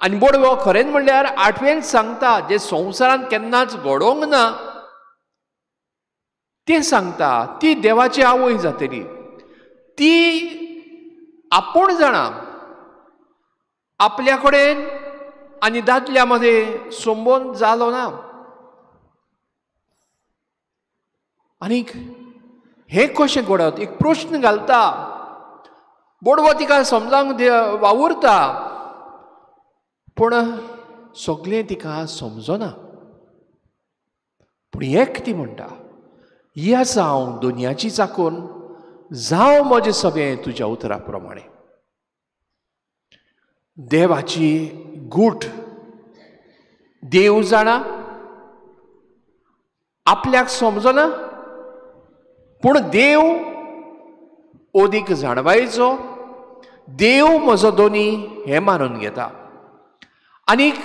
E: आनी बोडवो खरेंच म्हणल्यार आठवेन सांगता जें संवसारांत केन्नाच घडोवंक ना तें सांगता. ती देवाची आवय जातली, ती आपूण जाणा आपल्या कडेन आनी दादल्या मदें संबंद जालो ना. आनीक हें कशें घडत एक प्रश्न घालता बोडवो, तिका समजावंक वावुरता पूण सगळें तिका समजना. पूण एक ती म्हणटा, ही आसा हांव दुनियाची चाकून, जावं म्हजें सगळें तुज्या उतरा प्रमाणे. देवाची गूट देव जाणा, आपल्याक समजना पूण देव ओदीक जाणवायचो, देव म्हजो दोनी हें मानून घेता. आनीक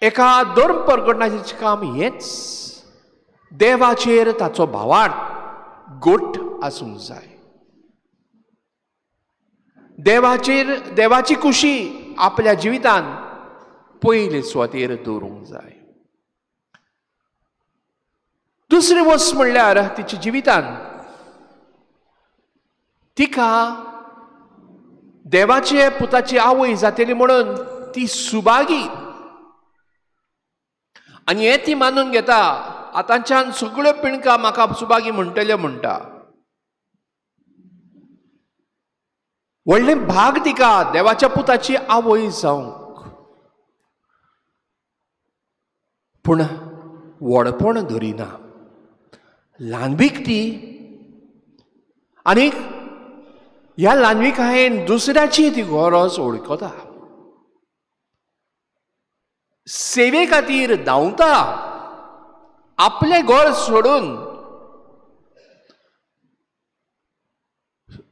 E: एका धर्म परगटण्याचें काम हेंच, देवाचेर ताचो भावार्थ गोट आसूंक जाय. देवाचेर देवाची खुशी आपल्या जिवितान पयले सुवातेर दवरूंक जाय. दुसरी वस्त म्हणल्यार तिच्या जिवितान तिका देवाचे पुताची आवय जातली म्हणून ती सुभागी आनी हें ती मानून घेता. आतांच्यान सगळ्यो पिणका म्हाका सुभागी म्हणटल्यो म्हणटा. व्हडलें भाग तिका देवाच्या पुताची आवय जावंक, पूण व्हडपण धरिना, ल्हानवीक ती. आनीक ह्या ल्हानविकायेन दुसऱ्याची ती गरज वळखता, सेवे खातीर धांवता, आपलें घर सोडून.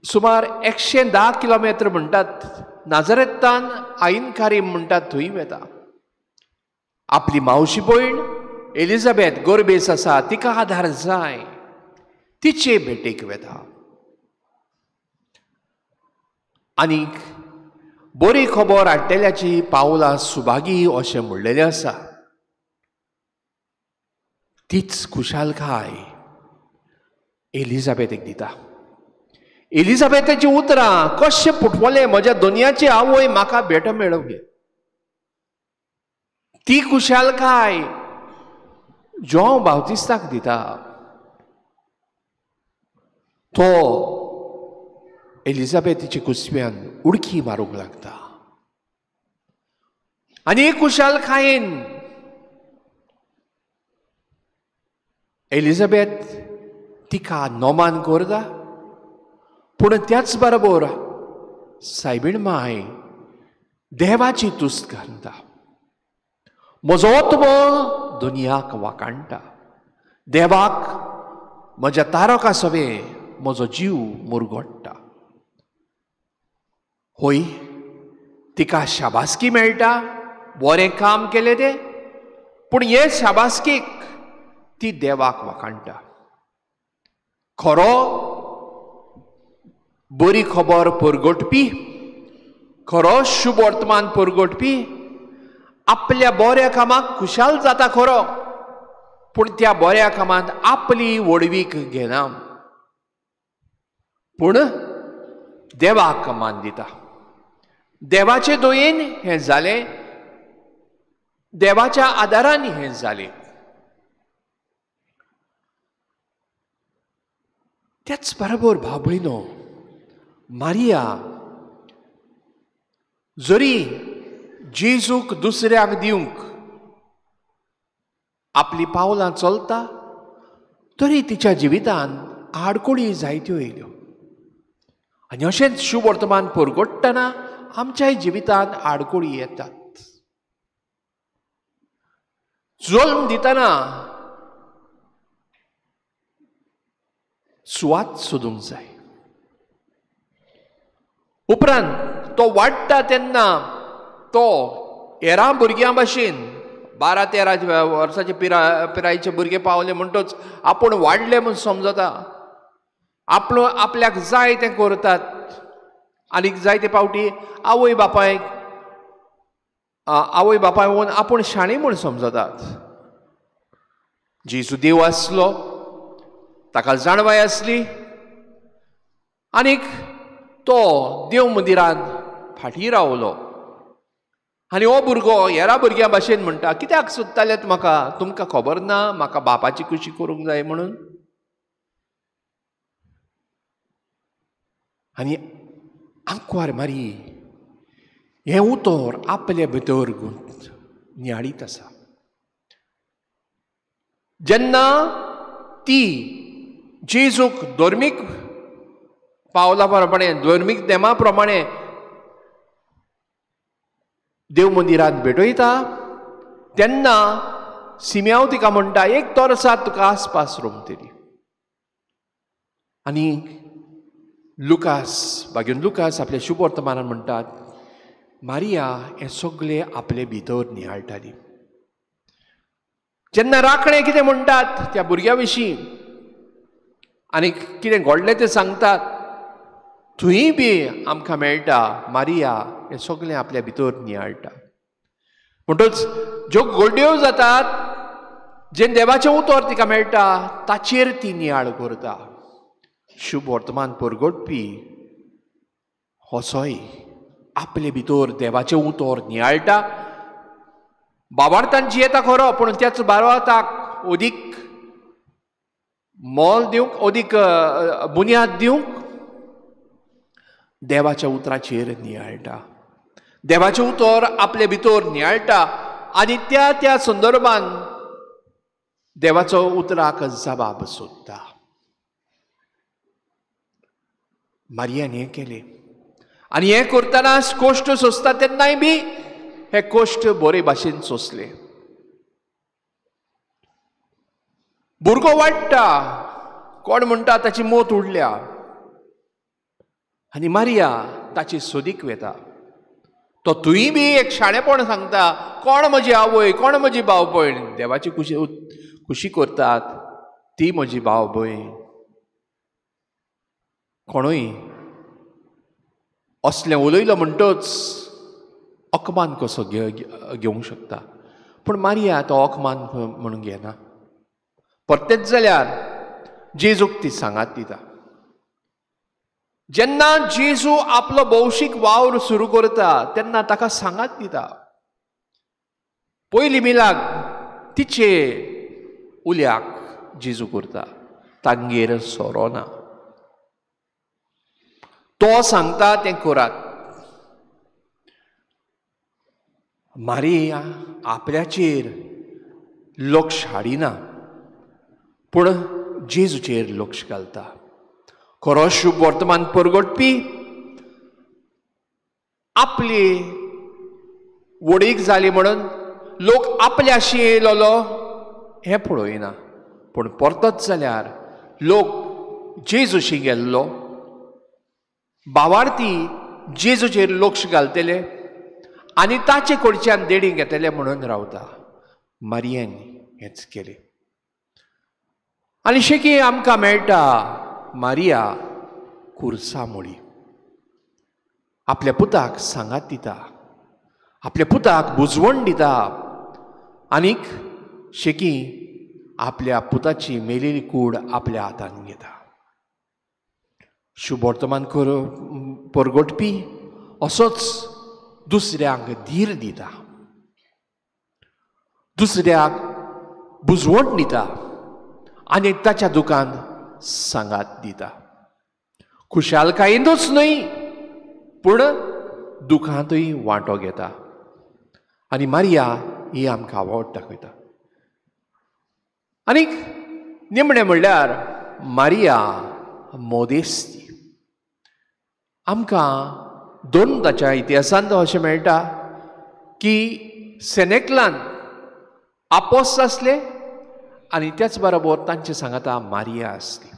E: सुमार 110 किलोमिटर म्हणटात नाजरेतान आयनकारीम म्हणटात थंय वता. आपली मावशी भयण एलिझाबेथ गोरबेस आसा, तिका आदार जाय, तिचे भेटेक वता. आनीक बरी खबर हाडटल्याची पावलां सुभागी अशें म्हणलेलें आसा. तीच खुशालकाय एलिझाबेथीक दिता. एलिझाबेथाची उतरां कशें पुटवलें म्हज्या दुनियाची आवय म्हाका भेट मेळोवंक, ती खुशालकाय जोंव बावतिस्ताक दिता. तो एलिझाबेथीच्या कुसव्यान उडकी मारूंक लागता आनी खुशालकायेन एलिझाबेथ तिका नोमान करता. पूण त्याच बरोबर सायबीण माय देवाची तुस्त घालता, म्हजो आत्मो दुनियाक वाकाणटा, देवाक म्हज्या तारका सवे म्हजो जीव मुरगोडटा. होय तिका शाबासकी मेळटा, बरें काम केलें तें, पूण हे शाबासकीक ती देवाक वाकाणटा. खरो बरी खबर परगटपी, खरो शुभ वर्तमान परगटपी आपल्या बऱ्या कामाक खुशाल जाता खरो, पूण त्या बऱ्या कामांत आपली व्हडवीक घेना, पूण देवाक मान दिता. देवाचे दयेन हें जालें, देवाच्या आदारान हें जालें. त्याच बरोबर भाव भयणो, मारिया जरी जेजूक दुसऱ्याक दिवंक आपली पावलां चलता तरी तिच्या जिवितान आडकोळी जायत्यो येयल्यो. आनी अशेंच शुभ वर्तमान परगटतना आमच्याय जिवितान आडकोळी येतात. जल्म दितना सुवात सोदूंक जाय, उपरांत तो वाडटा तेन्ना तो हेरां भुरग्यां भाशेन 12-13 वर्साचे पिरायेचे भुरगे पावले म्हणटच आपूण वाडले म्हूण समजता, आपलो आपल्याक जाय तें करतात. आनीक जायते पावटी आवय बापाय वोन आपूण शाणी म्हूण समजतात. जेजू देव आसलो, ताका जाणवाय आसली आनीक तो देव मंदिरांत फाटीं रावलो. आनी हो भुरगो हेरा भुरग्यां भाशेन म्हणटा, कित्याक सोदतालेत म्हाका, तुमकां खबर ना म्हाका बापाची खुशी करूंक जाय म्हणून. आनी आंकवार मारी हें उतर आपले भितर नियाळीत आसा. जेन्ना ती जेजूक धर्मीक पावला प्रमाणे, धर्मीक नेमा प्रमाणे देव मंदिरांत भेटयता तेन्ना सिम्यांव तिका म्हणटा, एक तोरसात तुका आसपास रोमतली. आनी लुकास, बागेन लुकास आपल्या शुभ वर्तमानान म्हणटात, मारिया हें सगळें आपले भितर नियाळटाली. जेन्ना राखणे कितें म्हणटात त्या भुरग्या विशीं आनी कितें घडलें तें सांगतात, थंय बी आमकां मेळटा मारिया हें सगळें आपल्या भितर नियाळटा. म्हणटच ज्यो गोड्यो जातात, जें देवाचें उतर तिका मेळटा ताचेर ती नियाळ करता. शुभ वर्तमान परगटपी होसोय आपले भितर देवाचें उतर नियाळटा. बाबार्थान जियेता खरो, पूण त्याच बारवाताक अदीक मोल दिवंक, अदीक बुन्याद दिवंक देवाच्या उतराचेर नियाळटा, देवाचें उतर आपले भितर नियाळटा आनी त्या त्या संदर्भान देवाचो उतराक जबाब सोदता. मारियान हें केलें आनी हें करतना कोश्ट सोंसता तेन्नाय बी हे कोश्ट बरे भाशेन सोंसले. भुरगो वाडटा, कोण म्हणटा ताची मोत उडल्या आनी मारिया ताची सोदीक वेता. तो तुंय बी एक शाणेपण सांगता, कोण म्हजी आवय, कोण म्हजी भाव भयण, देवाची खुशी खुशी करतात ती म्हजी भाव भयण. कोणूय असलें उलयलो म्हणटच अकमान कसो घेवंक शकता, पूण मारिया तो अकमान म्हणून घेना. परतेच जाल्यार जेजूक ती सांगात दिता. जेन्ना जेजू आपलो भौशीक वावर सुरू करता तेन्ना ताका सांगात दिता. पयली मिलाग तिचे उल्याक जेजू करता, तांगेर सोरो ना. तो सांगता तें करात. मारिया आपल्याचेर लक्ष हाडिना पूण जेजूचेर लक्ष घालता. खरो शुभ वर्तमान परगटपी आपली वडीक जाली म्हणून लोक आपल्याशी येयलोलो हें पळयना, पूण परतत जाल्यार लोक जेजूशी गेल्लो, भावार्थी जेजूचेर लक्ष घालतले आनी ताचे कडच्यान देणी घेतले म्हणून रावता. मारियेन हेंच केलें आनी शेकी आमकां मेळटा मारिया कुर्सा मोळी आपल्या पुताक सांगात दिता, आपल्या पुताक बुजवण दिता आनीक शेकी आपल्या पुताची मेलेली कूड आपल्या हातान घेता. शुभ वर्तमान परगटपी असोच दुसऱ्यांक धीर दिता, दुसऱ्याक बुजवण दिता आनी ताच्या दुकान सांगात दिता. खुशालकायेनूच न्हय पूण दुखांतूय वांटो घेता आनी मारिया ही आमकां आवड दाखयता. आनीक निमणें म्हणल्यार मारिया मोदेस्ती. आमकां दोन ताच्या इतिहासांत अशें मेळटा की सेनेकलान आपोस आसले आनी त्याच बरोबर तांचे सांगाता मारिया आसली.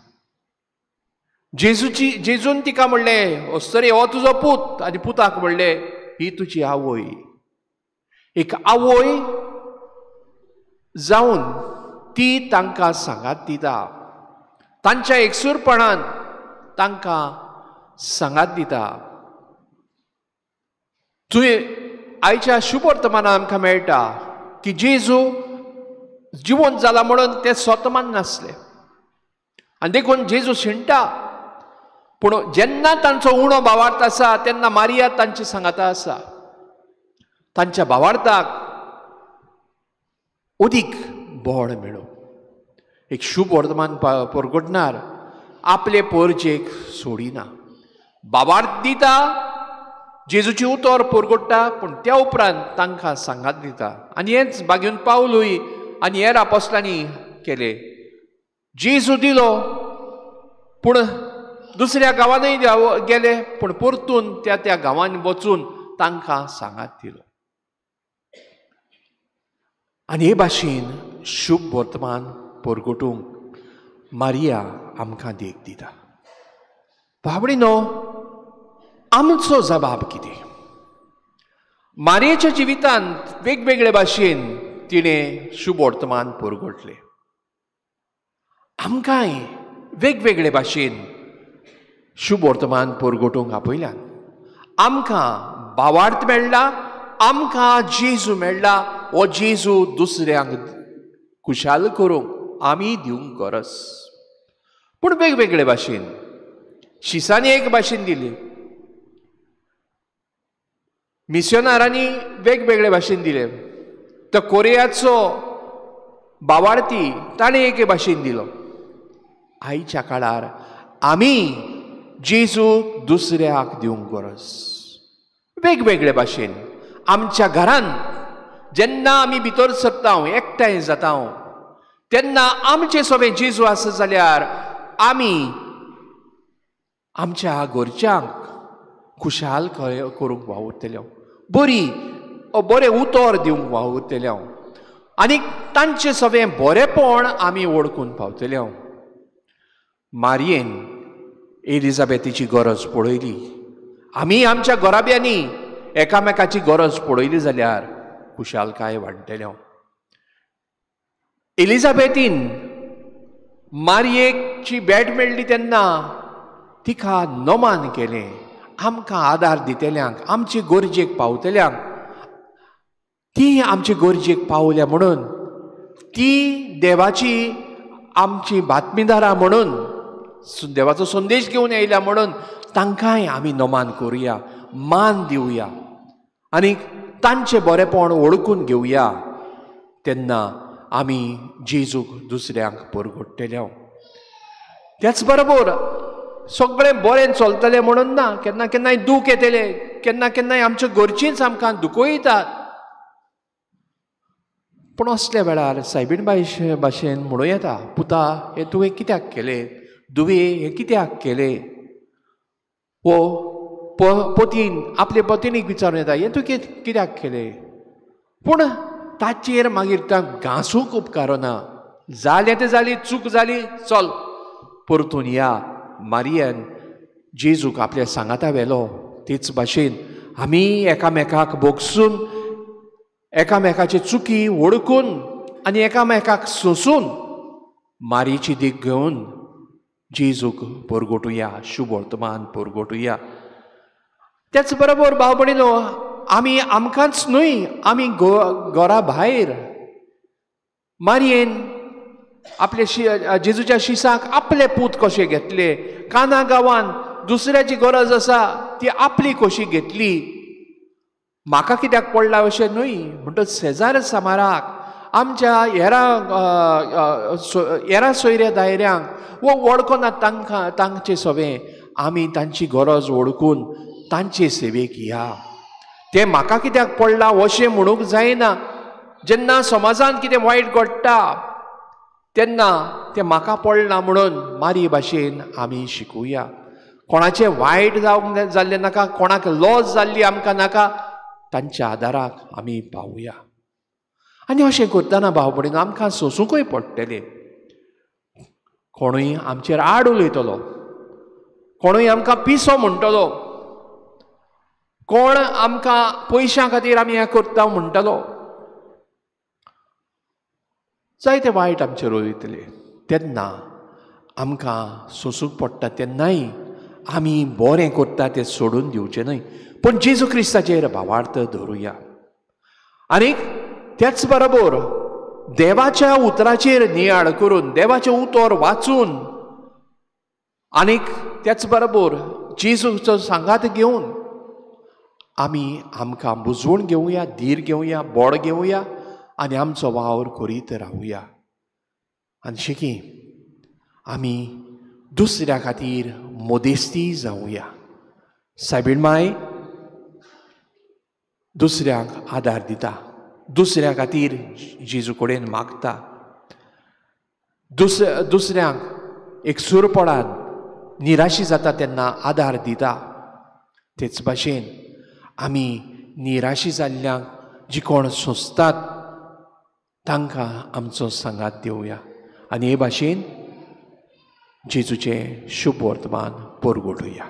E: जेजून तिका म्हणलें, अस्तरे हो तुजो पूत, आनी पुताक म्हणलें ही तुजी आवय. एक आवय जावन ती तांकां सांगात दिता, तांच्या एकसूरपणान तांकां सांगात दिता. तुवें आयच्या शुभ वर्तमानान आमकां मेळटा की जेजू जिवंत जाला म्हणून ते स्वता माननासले आनी देखून जेजू शिणटा. पूण जेन्ना तांचो उणो भावार्थ आसा तेन्ना मारिया तांची सांगाता आसा, तांच्या भावार्थाक अदीक बळ मेळो. एक शुभ वर्तमान परगटणार आपले पोरजेक सोडिना, भावार्थ दिता, जेजूची उतर परगट्टा, पूण त्या उपरांत तांकां सांगात दिता. आनी हेंच बागेवन पावलूय आनी हेर आपोस्लांनी केलें. जेजू दिलो पूण दुसऱ्या गांवानूय गेले, पूण परतून त्या त्या गांवांनी वचून तांकां सांगात दिलो. आनी हे भाशेन शुभ वर्तमान परगटूंक मारिया आमकां देख दिता. भावणीनो, आमचो जबाब कितें? मारियेच्या जिवितांत वेगवेगळे भाशेन तिणें शुभ वर्तमान परगटलें. आमकांय वेगवेगळे भाशेन शुभ वर्तमान परगटूंक आपयल्यान आमकां भावार्थ मेळ्ळा, आमकां जेजू मेळ्ळा. हो जेजू दुसऱ्यांक खुशाल करूंक आमी दिवंक गरज, पूण वेगवेगळे भाशेन. शिसांनी एक भाशेन दिली, मिशनारांनी वेगवेगळे भाशेन दिले, तर कोरियाचो भावार्थी ताणें एके भाशेन दिलो. आयच्या काळार आमी जेजू दुसऱ्याक दिवंक गरज. वेगवेगळे भाशेन आमच्या घरान जेन्ना आमी भितर सरता, एकठांय जाता, तेन्ना आमचे सोबें जेजू आसा जाल्यार आमी आमच्या घरच्यांक खुशाल करूंक वावुरतले, बरी बरें उतर दिवंक वावुरतले आनी तांचे सगळें बरेंपण आमी वळखून पावतले. मारयेन एलिझाबेथीची गरज पळयली. आमी आमच्या घराब्यांनी एकामेकाची गरज पळयली जाल्यार खुशालकाय वाडटले. एलिझाबेथीन मारयेची भेट मेळ्ळी तेन्ना तिका नमान केलें. आमकां आदार दितल्यांक, आमचे गरजेक पावतल्यांक, ती आमचे गरजेक पावल्या म्हणून, ती देवाची आमची बातमीदारां म्हणून, देवाचो संदेश घेवन येयल्या म्हणून तांकांय आमी नमान करुया, मान दिवया आनी तांचें बरेंपण वळखून घेवया. तेन्ना आमी जेजूक दुसऱ्यांक परगट्टले. त्याच बरोबर सगळें बरें चलतलें म्हणून ना, केन्ना केन्नाय दूख येतलें, केन्ना केन्नाय आमच्या घरचींच आमकां दुखयतात. पूण असल्या वेळार सायबीण बाय भाशेन म्हणूं येता, पुता हें तुवें कित्याक केलें, दुवे हें कित्याक केलें, वो पोतीन आपले पतीनीक विचारून येता हें तुवें कित्याक केलें. पूण ताचेर मागीर तां घांसूंक उपकारना. जालें तें जाली, चूक जाली, चल परतून या. मारियन जेजूक आपल्या सांगाता व्हेलो. तेच भाशेन आमी एकामेकाक भोगसून, एकामेकाची चुकी वळखून आनी एकामेकाक सोंसून मारीची देख घेवन जेजूक परगटुया, शुभ वर्तमान परगटुया. त्याच बरोबर भाव भयणीनो, आमी आमकांच न्हय, आमी घरा भायर मारयेन आपले जेजूच्या शिसाक आपले पूत कशे घेतले, काना गांवान दुसऱ्याची गरज आसा ती आपली कशी घेतली, म्हाका कित्याक पडला अशें न्हय, म्हणटच शेजार समाराक, आमच्या हेरा सोयऱ्या दायऱ्यांक वो वळखना तांकां, तांचे सवें आमी तांची गरज वळखून तांचे सेवेक या. तें म्हाका कित्याक पडला अशें म्हणूंक जायना. जेन्ना समाजान कितें वायट घडटा तेन्ना तें म्हाका पडलां म्हणून मारी भाशेन आमी शिकुया. कोणाचें वायट जावंक जाल्लें नाका, कोणाक लॉस जाल्ली आमकां नाका, तांच्या आदाराक आमी पावुया. आनी अशें करतना भाव भयणीनो आमकां सोंसूंकय पडटलें. कोणूय आमचेर आड उलयतलो, कोणूय आमकां पिसो म्हणटलो, कोण आमकां पयशां खातीर आमी हें करता म्हणटलो, जायते वायट आमचेर उलयतले. तेन्ना आमकां सोंसूंक पडटा, तेन्नाय आमी बरें करता तें सोडून दिवचें न्हय, पूण जेजू क्रिस्ताचेर भावार्थ धरुया. आनी त्याच बरोबर देवाच्या उतराचेर नियाळ करून, देवाचें उतर वाचून आनीक त्याच बरोबर जेजूचो सांगात घेवन आमी आमकां बुजवण घेवया, धीर घेवया, बोड घेवया आनी आमचो वावर करीत रावया. आनी शेकी आमी दुसऱ्या खातीर मदेस्ती जावया. सायबीण माय दुसऱ्यांक आदार दिता, दुसऱ्या खातीर जेजू कडेन मागता, दुसऱ्यांक एक सुरपणान निराशी जाता तेन्ना आदार दिता. तेच भाशेन आमी निराशी जाल्ल्यांक जी कोण सोंसतात तांकां आमचो सांगात दिवया आनी हे भाशेन जेजूचें शुभ वर्तमान परगटुया.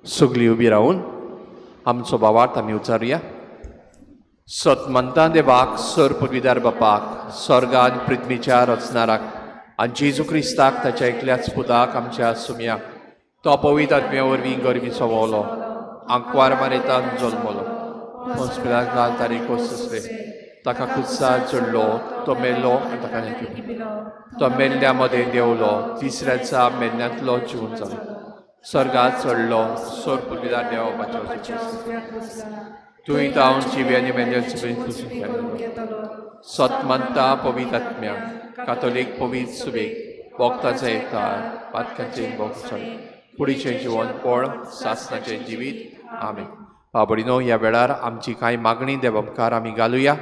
E: सगळी उबी रावून आमचो भावार्थ आमी उच्चारुया. सतमंता देवाक, सर पदवीदार बापाक, स्वर्गान पृथ्वीच्या रचणाराक आनी जेजू क्रिस्ताक ताच्या एकल्याच पुताक आमच्या सुमयाक, तो पवित्र आत्म्या वरवीं गरमी सवलो, आंकवार मारेतान जल्मलो, हॉस्पिटलाक तारीख सोंसले, ताका कुत्सार चडलो, तो मेल्लो आनी ताका लिपिलो. तो मेल्ल्या मदें देंवलो, तिसऱ्या दिसा मेल्ल्यांतलो जिवन जालो, स्वर्गात चडलो, सोर पुर्विदार देवा बापाच्या. तुवें तावन जिवी आनी मेल्ल्यांची सत मानता पवित्र आत्म्या, कातोलीक पवित्र सुबेक, भोक्ताचें एकतार, पातकांचें भोगसण, कुडीचें जिवन पळ, सासणाचें जिवीत. आमेन. बाबडीनो, ह्या वेळार आमची कांय मागणी देवा मुखार आमी घालुया.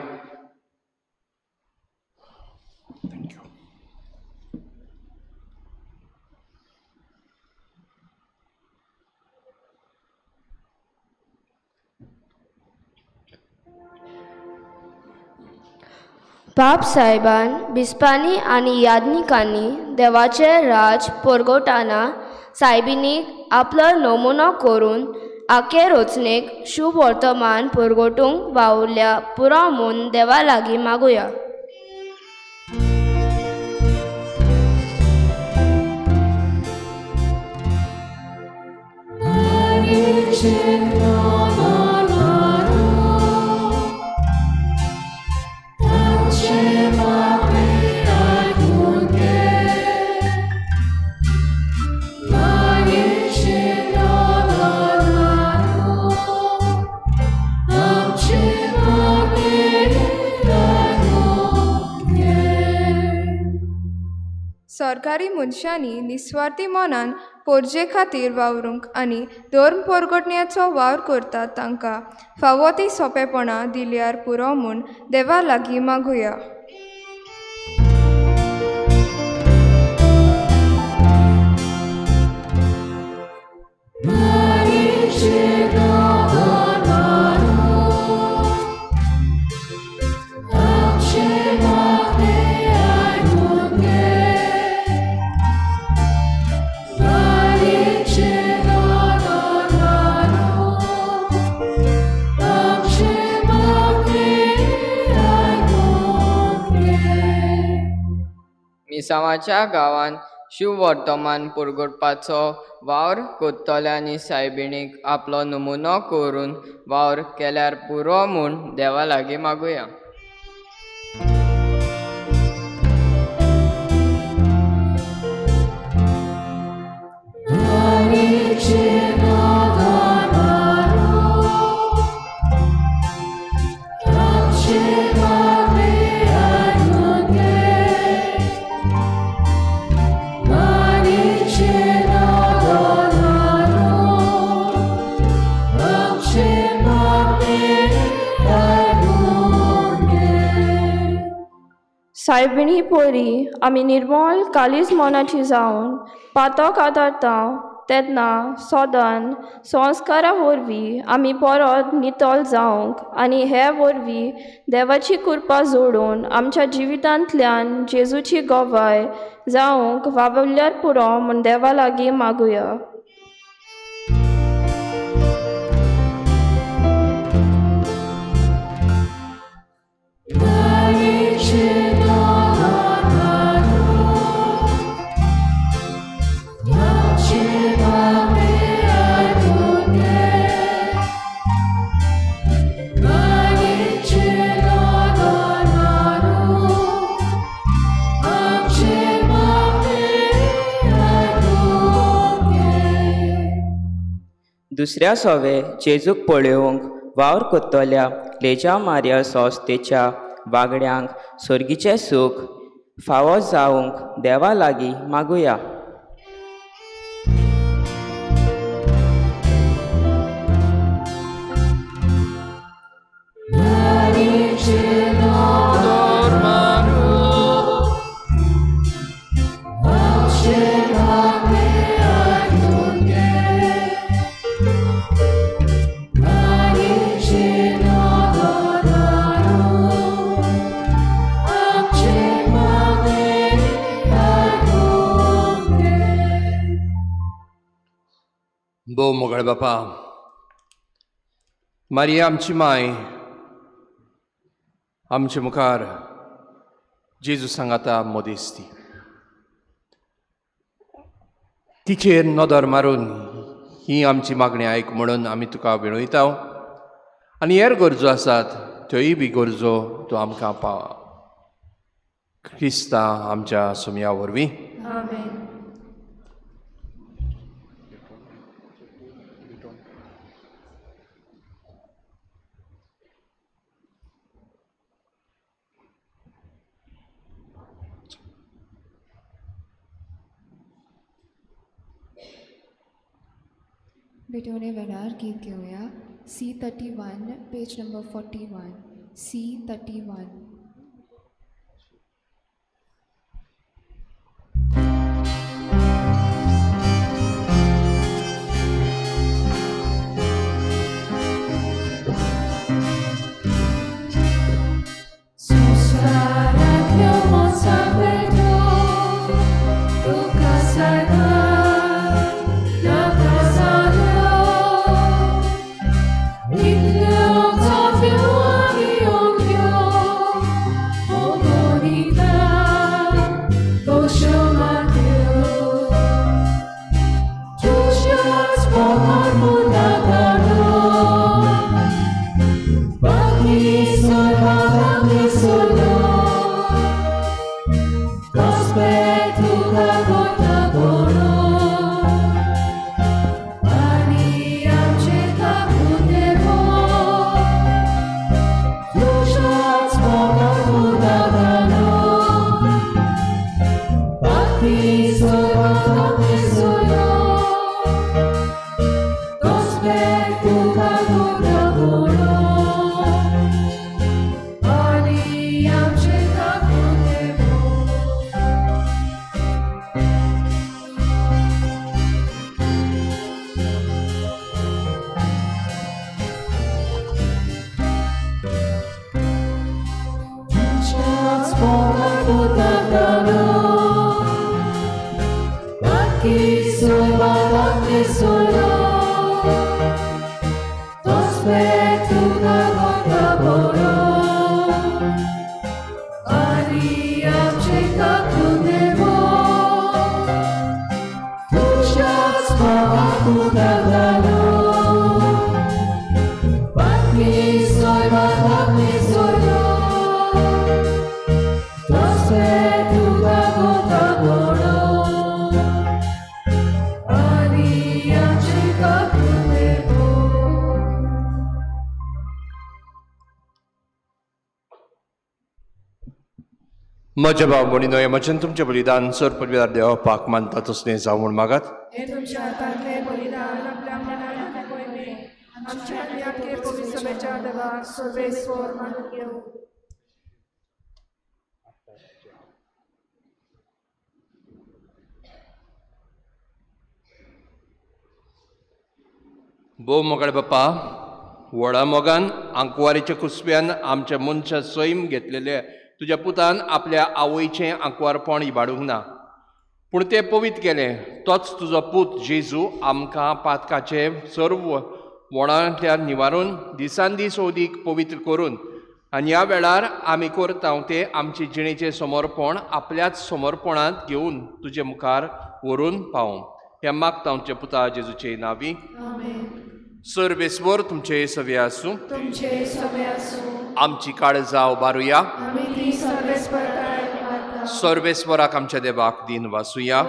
C: बाप साहेबान बिस्पांनी आनी याज्ञिकांनी देवाचें राज परगटाना सायबिणीक आपलो नमुनो करून आखे रचणेक शुभ वर्तमान परगटूंक वावुरल्या पुरो म्हूण देवा लागीं मागुया.
H: सरकारी मनशांनी निस्वार्थी मनान पोरजे खातीर वावरूंक आनी धर्म परगटण्याचो वावर करतात तांकां फावो ती सोंपेपणां दिल्यार पुरो म्हूण देवा लागीं मागुया.
I: मिसांवाच्या गांवांत शिववर्तमान पुरगुटपाचो वावर कोत्तल्यांनी सायबिणीक आपलो नमुनो करून वावर केल्यार पुरो म्हूण देवा लागीं मागुया.
H: सायबिणी पोरी आमी निर्मळ कालीज मनाची जावन पातक आदारता तेन्ना सदन संस्कारा वरवीं आमी परत नितळ जावंक आनी हे वरवीं देवाची कृपा जोडून आमच्या जिवितांतल्यान जेजूची गवाय जावंक वावुरल्यार पुरो म्हूण देवा लागीं मागुया.
I: दुसऱ्या सोवे जेजूक पळोवंक वावर कोत्तल्या लेजा मारिया संस्थेच्या वागड्यांक सोर्गीचें सूख फावो जावंक देवा लागीं मागुया.
E: भोव मोगळ बापा, मारिया आमची माय आमचे मुखार जेजू सांगाता मदेस्ती, तिचेर नदर मारून ही आमची मागणी आयक म्हणून आमी तुका विणयता आनी हेर गरजो आसात त्योय बी गरजो तूं आमकां पाव क्रिस्ता आमच्या सुमया वरवीं.
J: बेटोने वेळार गीत घेवया C31 page number 41 C31.
E: म्हज्या भाव भयणीनो हें म्हजें तुमचें बलिदान सर पदवीदार देवापाक मानता तसलें जावं म्हूण मागात.
K: हें तुमच्या हातांतलें बलिदान आपल्या मनान पयलें आमच्या आख्खे पवित्र सभेच्या देवाक सर्वेस्वर मानून घेवं.
E: भोव मोगाळ बापा, व्हडा मोगान आंकवारीच्या कुसव्यान आमच्या मनशा सैम घेतलेले तुज्या पुतान आपल्या आवयचें आंकवारपण इबाडूंक ना, पूण तें पवित्र केलें. तोच तुजो पूत जेजू आमकां पातकाचे सर्व वोणांतल्यान निवारून दिसान दीस अदीक पवित्र करून आनी ह्या वेळार आमी करता तें आमचे जिणेचें समर्पण आपल्याच समर्पणांत घेवन तुजे मुखार व्हरून पावों. हें मागता आमच्या पुता जेजूचे नांवी. सर्वेस्वर तुमचे सवे आसूं.
K: तुमचे सवे आसूं.
E: आमची काळजां उबारुया. सर्वेस्वराक आमच्या देवाक दिन वासुया.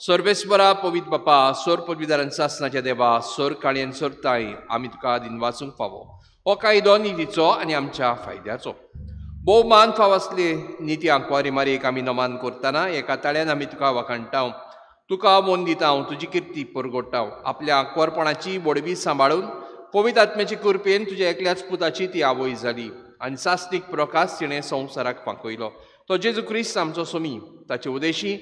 E: सर्वेस्वरा पवित्र बापा, सर पदवीदारान सासनाच्या देवा, सर काळयेन सर ताई, आमी तुका दिन वाचूंक फावो. हो कायदो नितीचो आनी आमच्या फायद्याचो. भोव मान फाव आसली निती आंकवारी मारयेक आमी नमान करतना एका ताळ्यान आमी तुका वाखाणटा, तुका मोन दिता, तुजी किर्ती परगोडटा. आपल्या आंकवारपणाची बोडवी सांबाळून पवित्र आत्म्याचे कृपेन तुज्या एकल्याच पुताची ती आवय जाली आनी सासनीक प्रकाश तिणें संवसाराक फांकयलो. तो जेजू क्रिस्त आमचो सोमी. ताचे उदेशी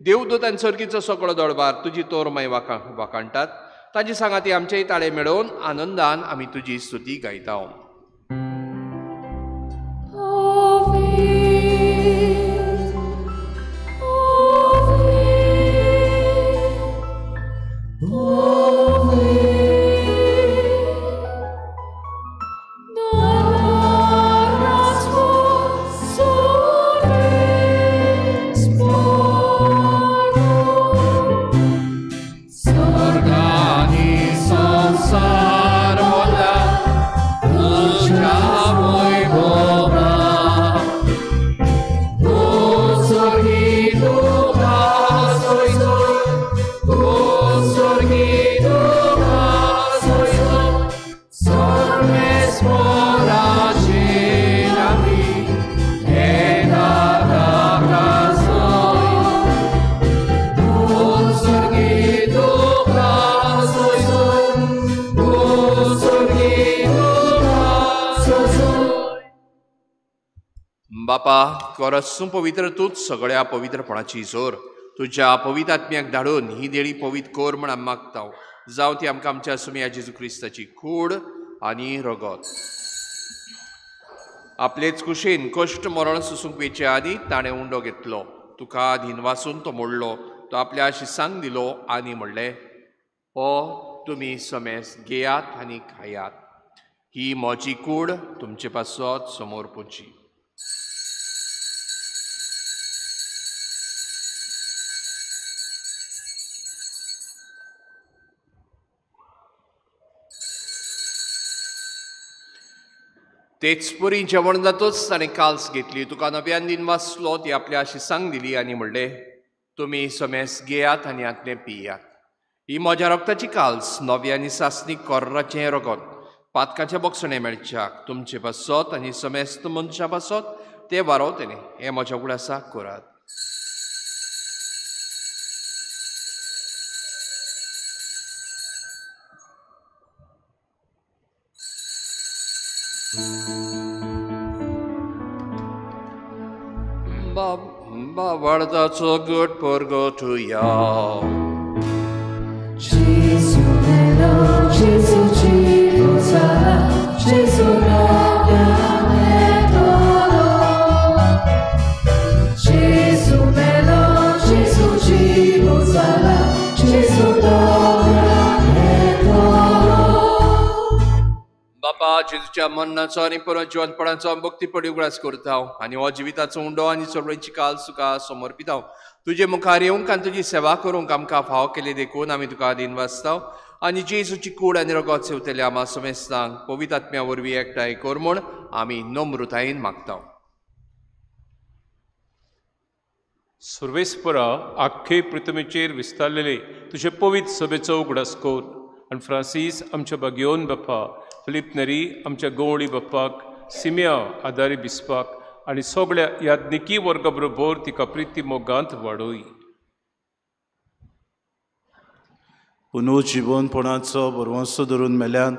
E: देवदूत आनी सर्गीचो सगळो दळबार तुजी तोरमाय वाखाणटात. ताजी सांगाती आमचेय ताळे मेळोवन आनंदान आमी तुजी स्तुती गायता.
L: Sorgani sonsar ola.
E: बापा, कोरस तूं पवित्र, तूंच सगळ्या पवित्रपणाची जोर. तुज्या पवित्र आत्म्याक धाडून ही देणी पवित्र कर म्हण आमी मागता. जावं ती आमकां आमच्या सुमया जेजू क्रिस्ताची कूड आनी रगत. आपलेच कुशीन कश्ट मरण सोसूंक वेचे आदीं ताणें उंडो घेतलो, तुका धिनवासून तो मोडलो, तो आपल्या शिसांक दिलो आनी म्हणलें, हो तुमी समेस घेयात आनी खायात, ही म्हजी कूड तुमचे पासत समोर पोची. तेच परी जेवण जातच ताणें काल्स घेतली, तुका नव्यान दिन वाचलो, ती आपल्या शिसांक दिली आनी म्हणलें, तुमी समेस घेयात आनी आतलें पियात, ही म्हज्या रगताची काल्स, नव्या आनी सासणी कोर्राचें रगत, पातकाचें बोगसणें मेळच्याक तुमचे पासत आनी समेस्त मनशां पासत तें वारोवतलें. हें म्हज्या उगडासाक करात. बाबाळताचो गट परगटुया.
K: Gesù bello, Gesù Gesù, Gesù Gesù bello, Gesù Gesù, Gesù.
E: बापा, जेजूच्या मरणाचो आनी परत जिवंतपणाचो भक्तीपणी उगडास करता आनी हो जिविताचो उंडो आनी सगळ्यांची काल तुका समर्पिता. तुजे मुखार येवंक आनी तुजी सेवा करूंक आमकां फावो केली देखून आमी तुका अधीन वाचता आनी जेजूची कूड आनी रगत सेवतल्या आमा समेस्तांक पवित्र आत्म्या वरवीं एकठांय कर म्हूण आमी नम्रतायेन मागता.
L: सर्वेस्परा, आख्खे पृथ्वीचेर विस्तारलेले तुजे पवित्र सभेचो उगडास कर आनी फ्रांसीस आमच्या बागयोन बाप्पा, फिलीप नरी आमच्या गवळी बाप्पाक, सिमिया आदारी बिस्पाक आनी सगळ्या याज्ञिकी वर्गा बरोबर तिका प्रिती मोगांत वाडोय.
M: पुनर्जिवनपणाचो भरवंसो धरून मेल्यान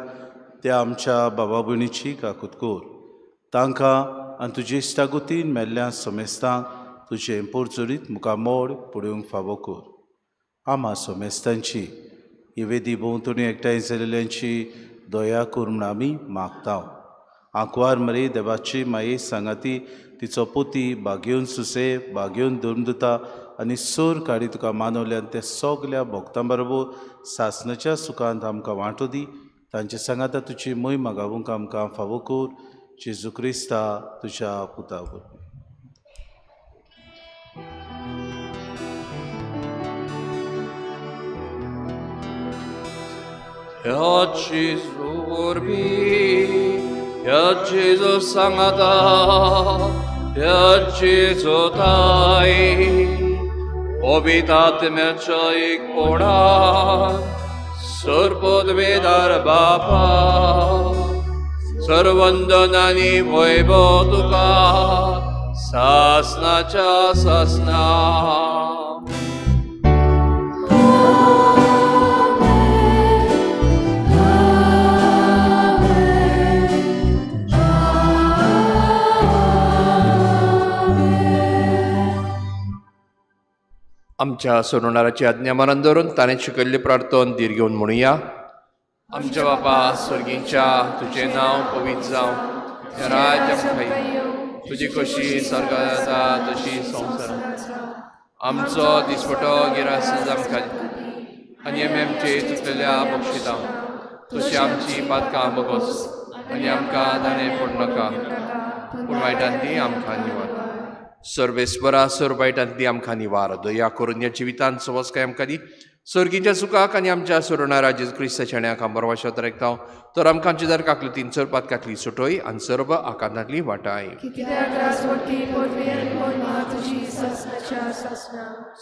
M: त्या आमच्या बाबा भयणीची काकूत कर. तांकां आनी तुजे इश्टागतीन मेल्ल्या समेस्तांक तुजें पोरचोरीत मुखामोड पळोवंक फावो कर. आमा समेस्तांची ही वेदी भोंवतणी एकठांय जाल्ल्यांची दया कर म्हूण आमी मागता. आंकवार मरे देवाची माये सांगाती तिचो पोती बागेवन सुसे बागेवन धर्मदुता आनी सोर काडी तुका मानवल्यान ते सगल्या भक्तां बरोबर सासणाच्या सुखांत आमकां वांटो दी. तांचे सांगाता तुजी मोय मागावूंक आमकां फावो कर. जेजू क्रिस्ता तुज्या पुता वरवीं.
E: ह्या जेजू वरवीं, ह्या जेजू सांगाता, ह्या जेजू ताई, पवित्र आत्म्याच्या एकपणान सर्वपदवीधर बापा, सर्वंदन आनी वैभव तुका सासणाच्या सासणा. आमच्या सोडणाराची आज्ञा मनान धरून ताणें शिकयल्लें प्रार्थन धीर घेवन म्हणुया. आमच्या बापा स्वर्गीच्या, तुजें नांव पवित्र जावं, राज्य आमकां येवं, तुजी कशी स्वर्गांत जाता तशी संवसारांत. आमचो दिसपटो गिरास आमकां आनी आमी आमचे चुकलेल्या बक्षिता तशी आमची पातकां बगोस आनी आमकां दाणें पडनाका, पूण वायटांतली आमकां निवार. सर्वेस्परा, सर्व वायटांतली आमकां निवार. दया करून ह्या जिवितांत सवसकाय आमकां दी. सर्गीच्या सुखाक आनी आमच्या सोडणारा जेजू क्रिस्ताच्या ण्याक आमी बरवाशात राखता. तर आमकां आमच्या दर काकलुतीन सर्व पातकांतली सुटोय आनी सर्व आकांतांतली वाटाय.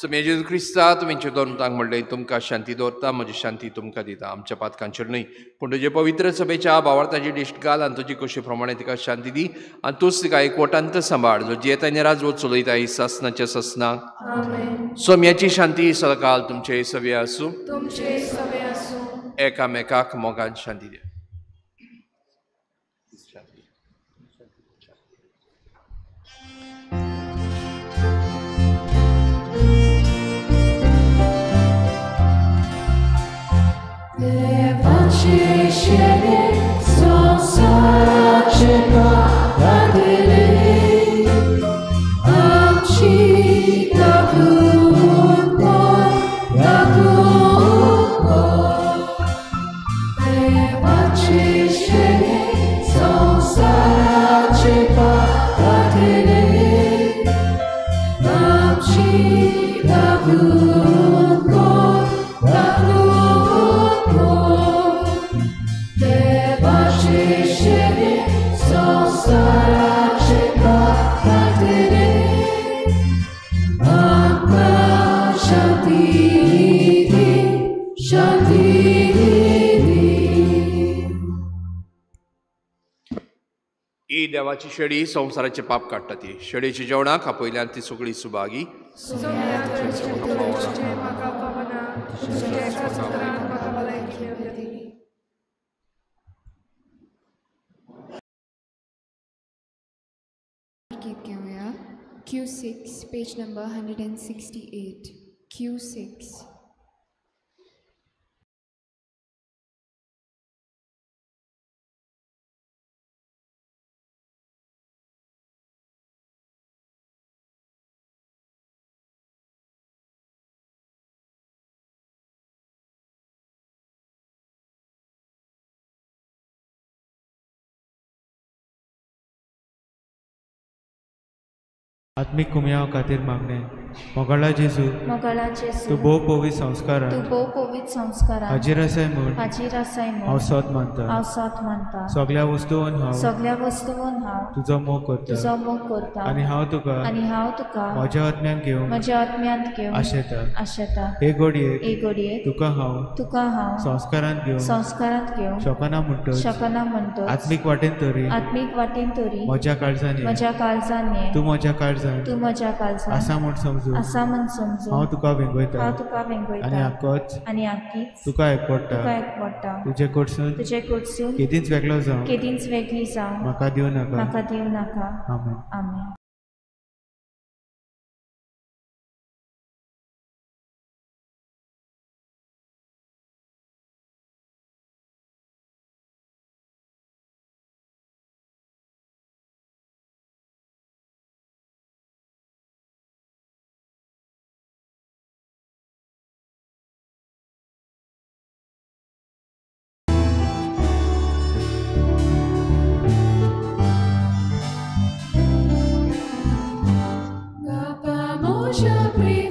E: सो जेजू क्रिस्ता, तुमचे दोन तांक म्हणलें, तुमकां शांती दवरता, म्हजी शांती तुमकां दिता. आमच्या पातकांचेर न्हय पूण तुजे पवित्र सभेच्या भावार्थाची दिश्ट घाल आनी तुजी कशी प्रमाणे तिका शांती दी आनी तूंच तिका एकवटांत सांबाळ, जो जियेता आनी राजवट चलयता ही सासणाच्या सासणाक. सोम्याची शांती सदांकाळ तुमचे सवे आसूं. एकामेकाक मोगान शांती द्या.
N: शांती दी, शांती दी.
E: ही देवाची शेळी संवसाराचे पाप काडटा ती शेळीची जेवणाक आपयल्यान ती सगळी सुभागी.
J: गीत घेवया Q6, page number 168. Q6.
O: आत्मीक कुमयाव खातीर मागणें. मोगाळा जेजू,
P: मोगाळा जेजू,
O: तूं भोव पवित्र संस्कारान,
P: तूं भोव पवित्र संस्कारान
O: हाजीर आसाय म्हूण,
P: हाजीर आसाय म्हूण
O: हांव सोद मानता,
P: हांव सोद मानता.
O: सगळ्या वस्तून हांव,
P: सगळ्या वस्तून हांव
O: तुजो मोग करता,
P: तुजो मोग करता.
O: आनी हांव तुका,
P: आनी हांव तुका
O: म्हज्या आत्म्यान घेवंक,
P: म्हज्या आत्म्यांत घेवंक
O: आशेता,
P: आशेता.
O: हे घडयेक,
P: हे घडयेक
O: तुका हांव,
P: तुका हांव
O: संस्कारांत घेवंक,
P: संस्कारांत घेवंक
O: शकना म्हणटच,
P: शकना म्हणटच
O: आत्मीक वाटेन तरी,
P: आत्मीक वाटेन तरी
O: म्हज्या काळजान,
P: म्हज्या काळजान ये,
O: तूं म्हज्या काळजान,
P: तूं म्हज्या काळजान
O: आसा म्हूण समजून,
P: आसा म्हूण समजून
O: हांव तुका वेंगयता,
P: हांव तुका वेंगयता.
O: आनी आकोच,
P: आनी आकीच
O: तुका एकवडटा,
P: तुका एकवडटा.
O: तुजे कडसून,
P: तुजे कडसून
O: केदींच वेगळो जावं,
P: केदींच वेगळी जावं
O: म्हाका दिवं नाका,
P: म्हाका दिवं नाका.
O: आमेन.
P: आमेन.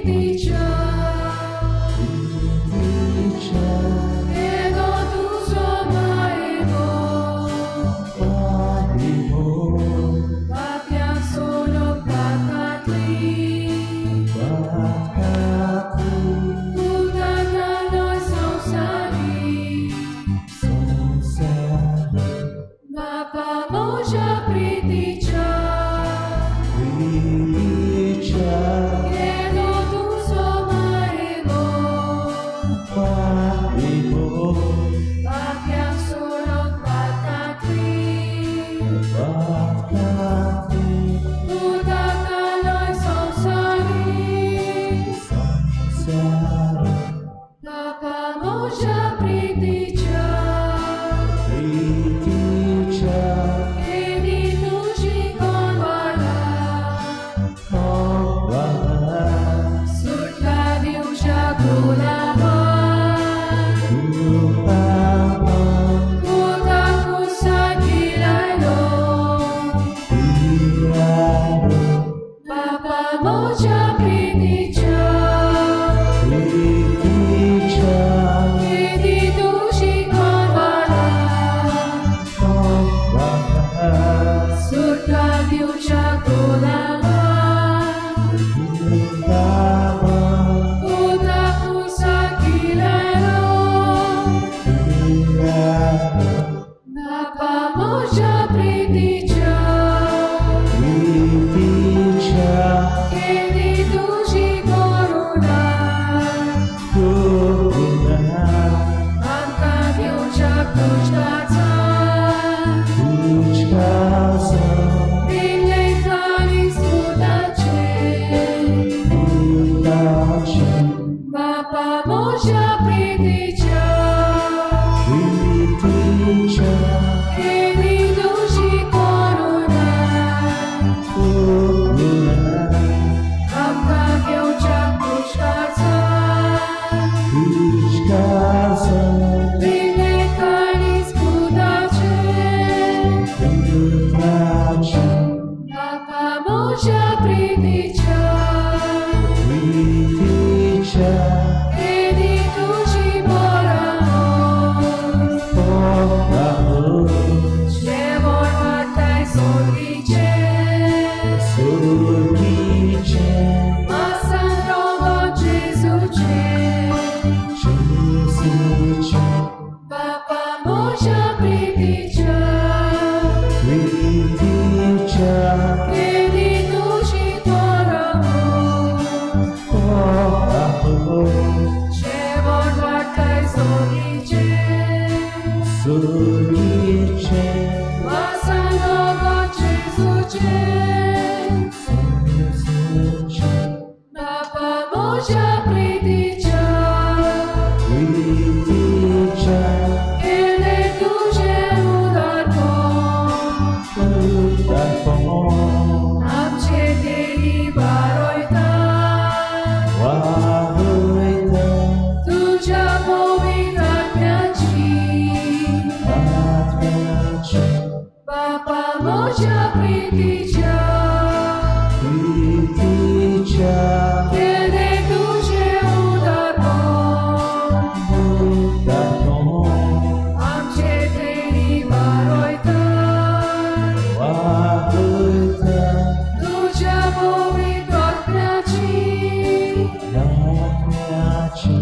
N: Teacher, जेजूच्या
K: बापा म्हज्या प्रितीच्या
N: प्रितीच्या
K: केली तुजी परब जेवण वाडटाय सोगीचें
N: सोगीचें
K: वासान जेजूचें बापा म्हज्या प्रितीच्या
N: प्रितीच्या
K: केलें तुजें उदारपण
N: उदारपण
K: आमचे देणी वारयता
N: वारयता
K: तुज्या पवित्र आत्म्याची
N: आत्म्याची
K: बापा म्हज्या प्रितीच्या
N: प्रितीच्या
K: केलें तुजें उदारपण
N: उदारपण
K: आमचे देणी वारयता
N: वारयता
K: तुज्या पवित्र आत्म्याची
N: आत्म्याची.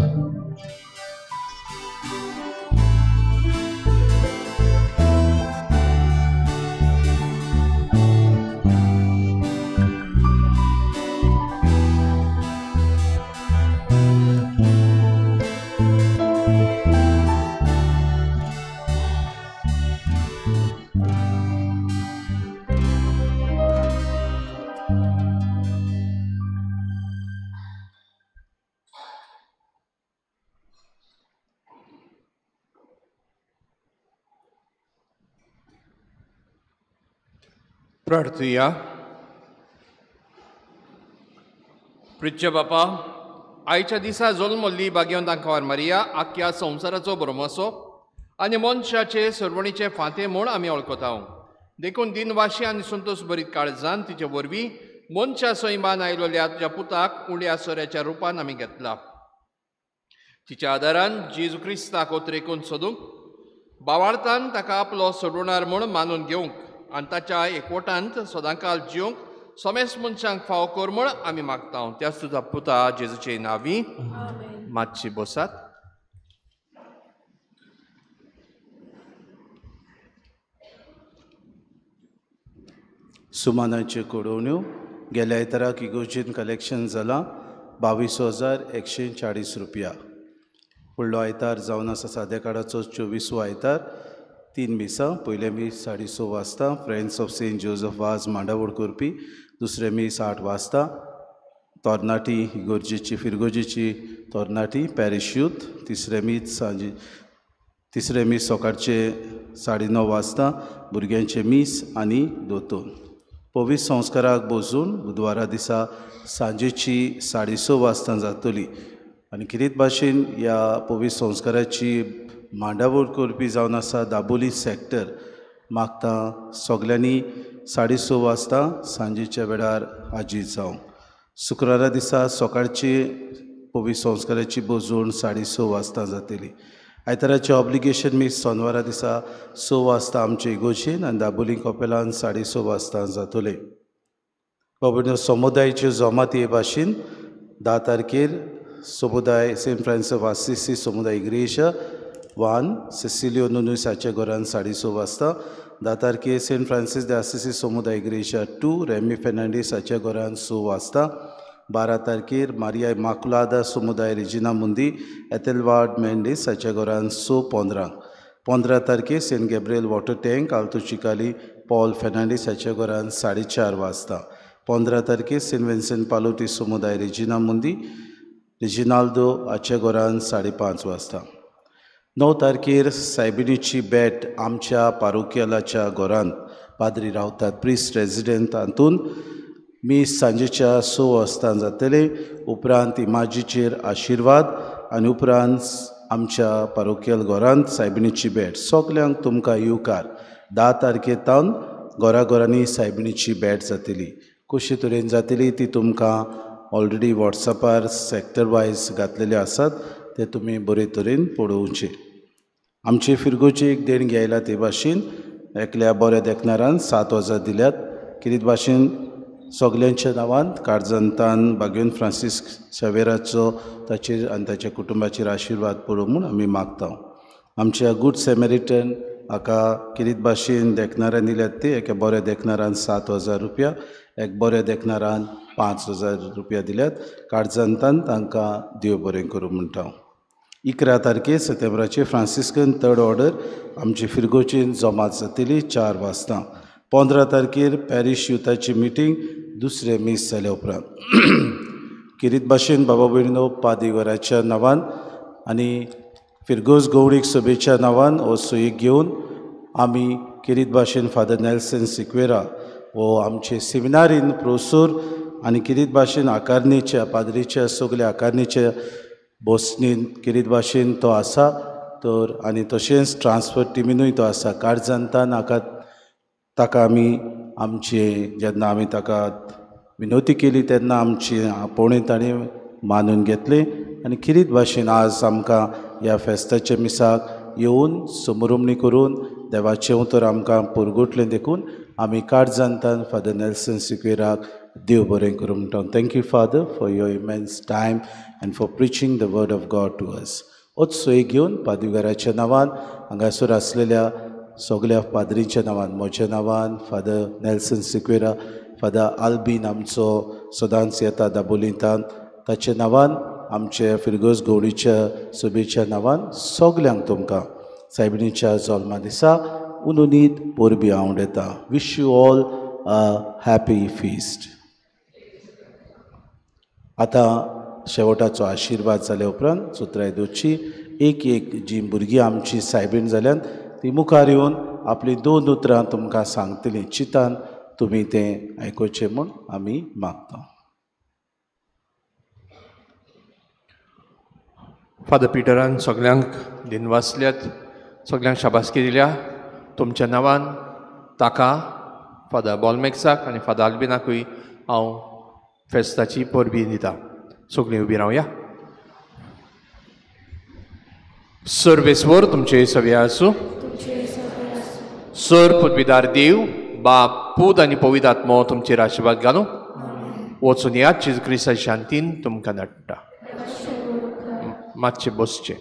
E: प्रार्थुया. प्रिच्या बापा, आयच्या दिसा जल्मल्ली भाग्यवंत मारिया आख्या संवसाराचो भरमसो आनी मनशाचे सरवणीचे फांते म्हूण आमी वळखता. देखून दिनवाशी आनी संतोश भरीत काळजान तिचे वरवीं मनशा सैमान आयलोल्या तुज्या पुताक उण्या सोऱ्याच्या रुपान आमी घेतला. तिच्या आदारान जेजू क्रिस्ताक ओतरेकून सोदूंक बावार्थान ताका आपलो सोडवणार म्हूण मानून घेवंक आनी ताच्या एकवटांत सदांकाल जिवंक समेस्त मनशांक फावो कर म्हूण आमी मागता. त्याच तुजा पुता जेजूचे नांवी. मातशी बसात.
M: सुमानाच्यो कोडोवण्यो गेल्या आयताराक इगोर्जेन कलेक्शन जालां 22,140 रुपया. फुडलो आयतार जावन आसा साद्या काळाचो 24वो आयतार, 3 मिसां. पयलें मीस 6:30 वाजता friends of Saint Joseph Vaz मांडावळ करपी, दुसरें मीस 8 वाजता तोरनाटी इगोर्जेची फिरगोजेची तोरनाटी पॅरिश यूथ, तिसरें मीस सांजे तिसरें मीस सकाळचे 9:30 वाजता भुरग्यांचें मीस आनी दोतोन. पवित्र संस्काराक बसून बुधवारा दिसा सांजेची 6:30 वाजता जातली. आनी कितें भाशेन ह्या पवित्र संस्काराची मांडावळ करपी जावन आसा दाबोली सॅक्टर. मागता सगल्यांनी 6:30 वाजता सांजेच्या वेळार हाजीर जावंक. शुक्रारा दिसा सकाळची पवित्र संस्काराची बजवण 6:30 वाजता जातली. आयताराचें ऑब्लिगेशन मीस सोनवारा दिसा 6 वाजता आमचे इगोर्जेन आनी दाबोली कपेलान 6:30 वाजता जातलें. बाबा समुदायाच्यो जमाती हे भाशेन 10 तारखेर समुदाय सेंट फ्रांसीस ऑफ आसिसी समुदाय इग्रेज 1 सेसिलियो नुनूस हाच्या घरान 6:30 वाजता. 10 तारखेर सेंट फ्रांसीस दे आसिसी समुदाय इग्रेज 2 रेमी फेर्नांडीस हाच्या घरान 6 वाजता. 12 तारखेर मारिया इमाकुलादा समुदाय रेजिना मुंदी एथेलवार्ड मेंडीस हाच्या घरान 6:15. 15 तारखेर Saint Gabriel water tank Alto Chicalim Paul Fernandes हाच्या घरान 4:30 वाजता. 15 तारखेर सेंट विन्सेंट पालोटी समुदाय रेजिना मुंदी रेजिनाल्दो हाच्या घरान 5:30 वाजता. 9 तारखेर सायबिणीची भेट आमच्या पारोकियलाच्या घरांत पाद्री रावतात प्रिस्ट रेजिडेंट हातून मीस सांजेच्या 6 वाजता जातले. उपरांत इमाजीचेर आशिर्वाद आनी उपरांत आमच्या पारोकियल घरांत सायबिणीची भेट. सगल्यांक तुमकां येवकार. 10 तारखे तावन घरा घरांनी सायबिणीची भेट जातली. कशे तरेन जातली ती तुमकां ऑलरेडी वॉट्सॅपार सॅक्टर वायज घातलेले आसात, ते तुमी बरे तरेन पळोवचे. आमचे फिरगोचे एक देणगी आयला ते भाशेन एकल्या बऱ्या देखणारान 7,000 दिल्यात. कितें भाशेन सगल्यांच्या नांवान काळजांतान बागेवन फ्रांसीस शावेराचो ताचेर आनी ताच्या कुटुंबाचेर आशिर्वाद पडूं म्हूण आमी मागता. आमच्या गूड सेमेरिटन हाका किरीत भाशेन देखणाऱ्यान दिल्यात ते एका बऱ्या देखणारान 7,000 रुपया, एक बऱ्या देखणारान 5,000 रुपया दिल्यात. काळजांतान तांकां देव बरें करूं म्हणटा. 11 तारखे सप्टेंबराचे फ्रांसिस्कन थर्ड ऑर्डर आमचे फिरगोचेन जमात जातली 4 वाजता. 15 तारखेर पॅरीश युथाची मिटींग दुसरें मीस जाल्या उपरांत. किरीत भाशेन बाबा भयणीनो पादिवराच्या नांवान आनी फिरगोज गौडीक सभेच्या नांवान हो सोयीक घेवन आमी किरीत भाशेन फादर नेल्सन सिक्वेरा हो आमचे सेमिनारीन प्रोसोर आनी किरीत भाशेन आकारणीच्या पाद्रीच्या सगल्या आकारणीच्या बोसणीन किरीत भाशेन तो आसा तर आनी तशेंच ट्रान्सफर टिमीनूय तो आसा. काळजांतान हाका ताका आमी आमचे जेन्ना आमी ताका विनवती केली तेन्ना आमची आपोवणें ताणें मानून घेतलें आनी किरीत भाशेन आज आमकां ह्या फेस्ताच्या मिसाक येवन समरुमणी करून देवाचें उतर आमकां पुरगुटलें देखून आमी काळजांतान फादर नेल्सन सिक्वेराक देव बरें करूं म्हणटा. Thank you father for your immense time and for preaching the word of God to us. होच सोय घेवन पादविगाराच्या नांवान हांगासर आसलेल्या सगल्या पाद्रींच्या नांवान, म्हज्या नांवान, फादर नेल्सन सिक्वेरा, फादर आल्बीन आमचो सदांच येता दाबोलींतान ताच्या नांवान, आमचे फिरगोज गवळीच्या सभेच्या नांवान सगल्यांक तुमकां सायबिणीच्या जल्मा दिसा उनुनीत परबी आवडटा. Wish you all a happy feast. आतां शेवटाचो आशिर्वाद जाल्या उपरांत सुत्राय दोची एक एक जी भुरगीं आमची सायबीण जाल्यान ती मुखार येवन आपली 2 उतरां तुमकां सांगतलीं. चिंतान तुमी तें आयकुचें म्हूण आमी मागता.
E: फादर पिटरान सगल्यांक दिनवासल्यात, सगल्यांक शाबासकी दिल्या. तुमच्या नांवान ताका, फादर बॉलमॅक्साक आनी फादर आल्बिनाकूय हांव फेस्ताची परबी दिता. सगळीं उबी रावया. सर्वेस्वर तुमचे सगळे आसूं. सर पदवीदार देव बाप पूत आनी पवित्र आत्मो तुमचेर आशिर्वाद घालूं. वचून यात जेजू क्रिस्ताच्या शांतीन तुमकां धाडटा. मातशें बसचें.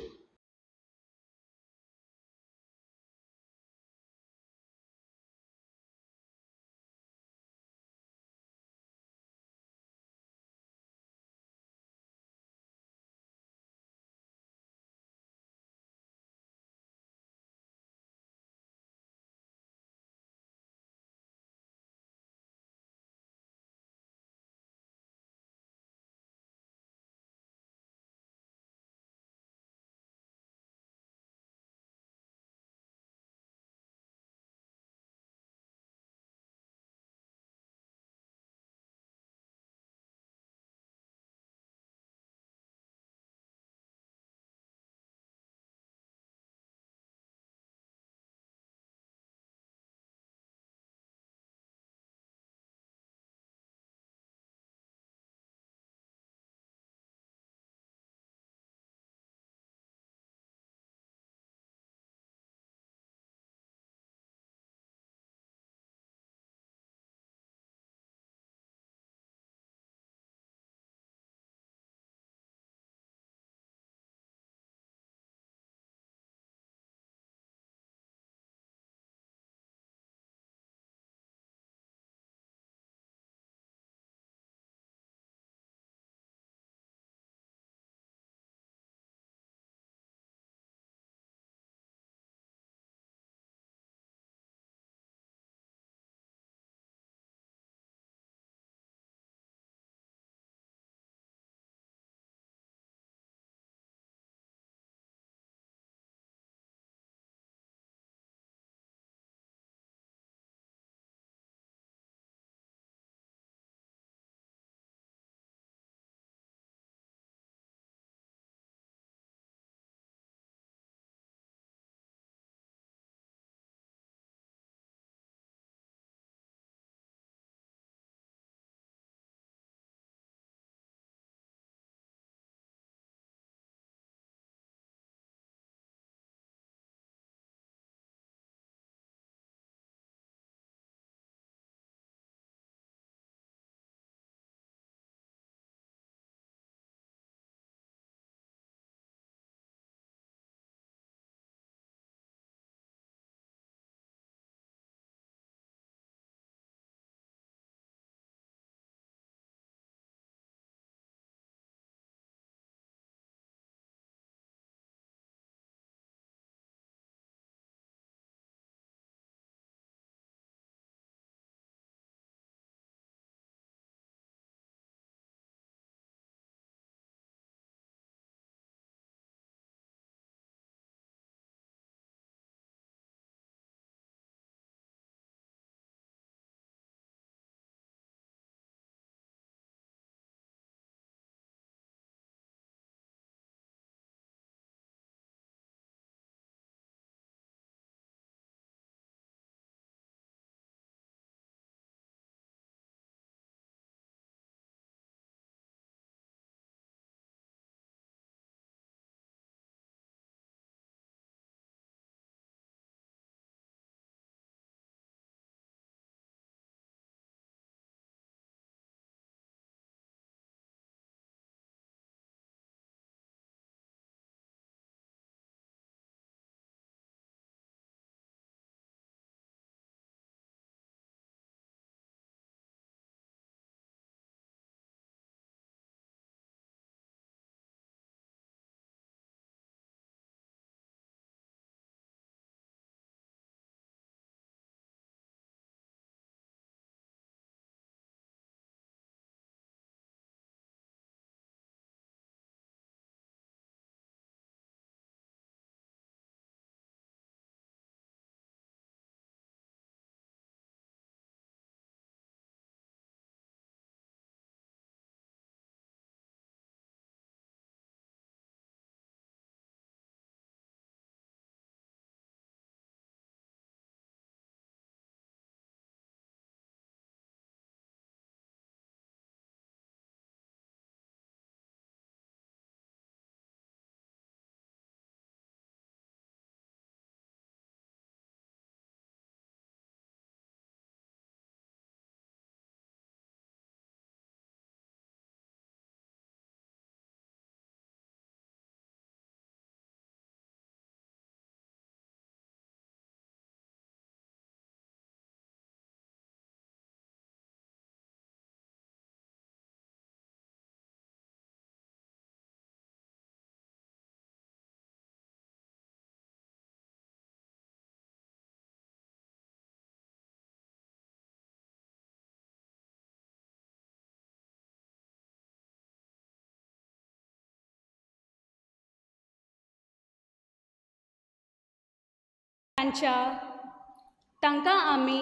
Q: तांकां आमी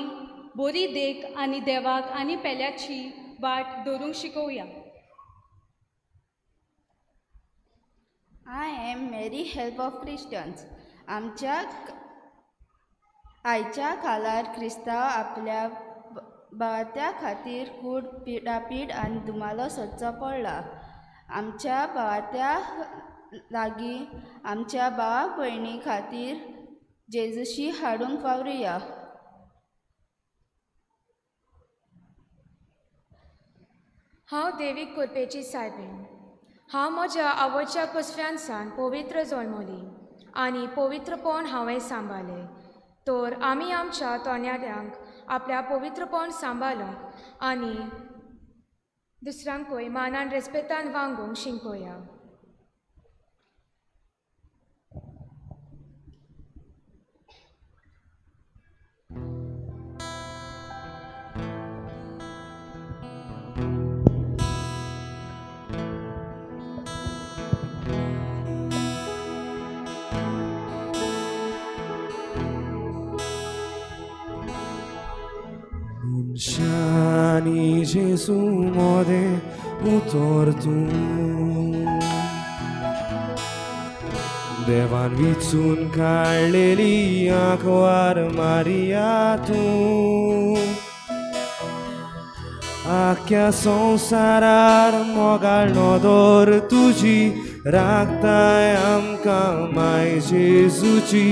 Q: बरी देख आनी देवाक आनी पेल्याची वाट दवरूंक शिकोवया.
R: I am Mary help of Christians. आमच्या आयच्या काळार क्रिस्तांव आपल्या भावात्या खातीर कूड पिडापीड आनी धुमालो सोदचो पडला. आमच्या भावात्या लागीं आमच्या भावा भयणी खातीर जेजूशी हाडूंक वावरुया.
S: हांव देवीक कोरपेची सायबीण. हांव म्हज्या आवयच्या कुसव्यान सावन पवित्र जल्मली आनी पवित्रपण हांवें सांबाळलें. तर आमी आमच्या तोण्याऱ्यांक आपल्या पवित्रपण सांबाळूंक आनी दुसऱ्यांकूय मानान रेस्पेतान वागूंक शिकोवया.
N: मनशांनी जेजू मोदें उतर तूं देवान विचून काडलेली आंकवार मारिया तूं आख्या संवसारार मोगाळ नदर तुजी राखताय आमकां माय जेजूची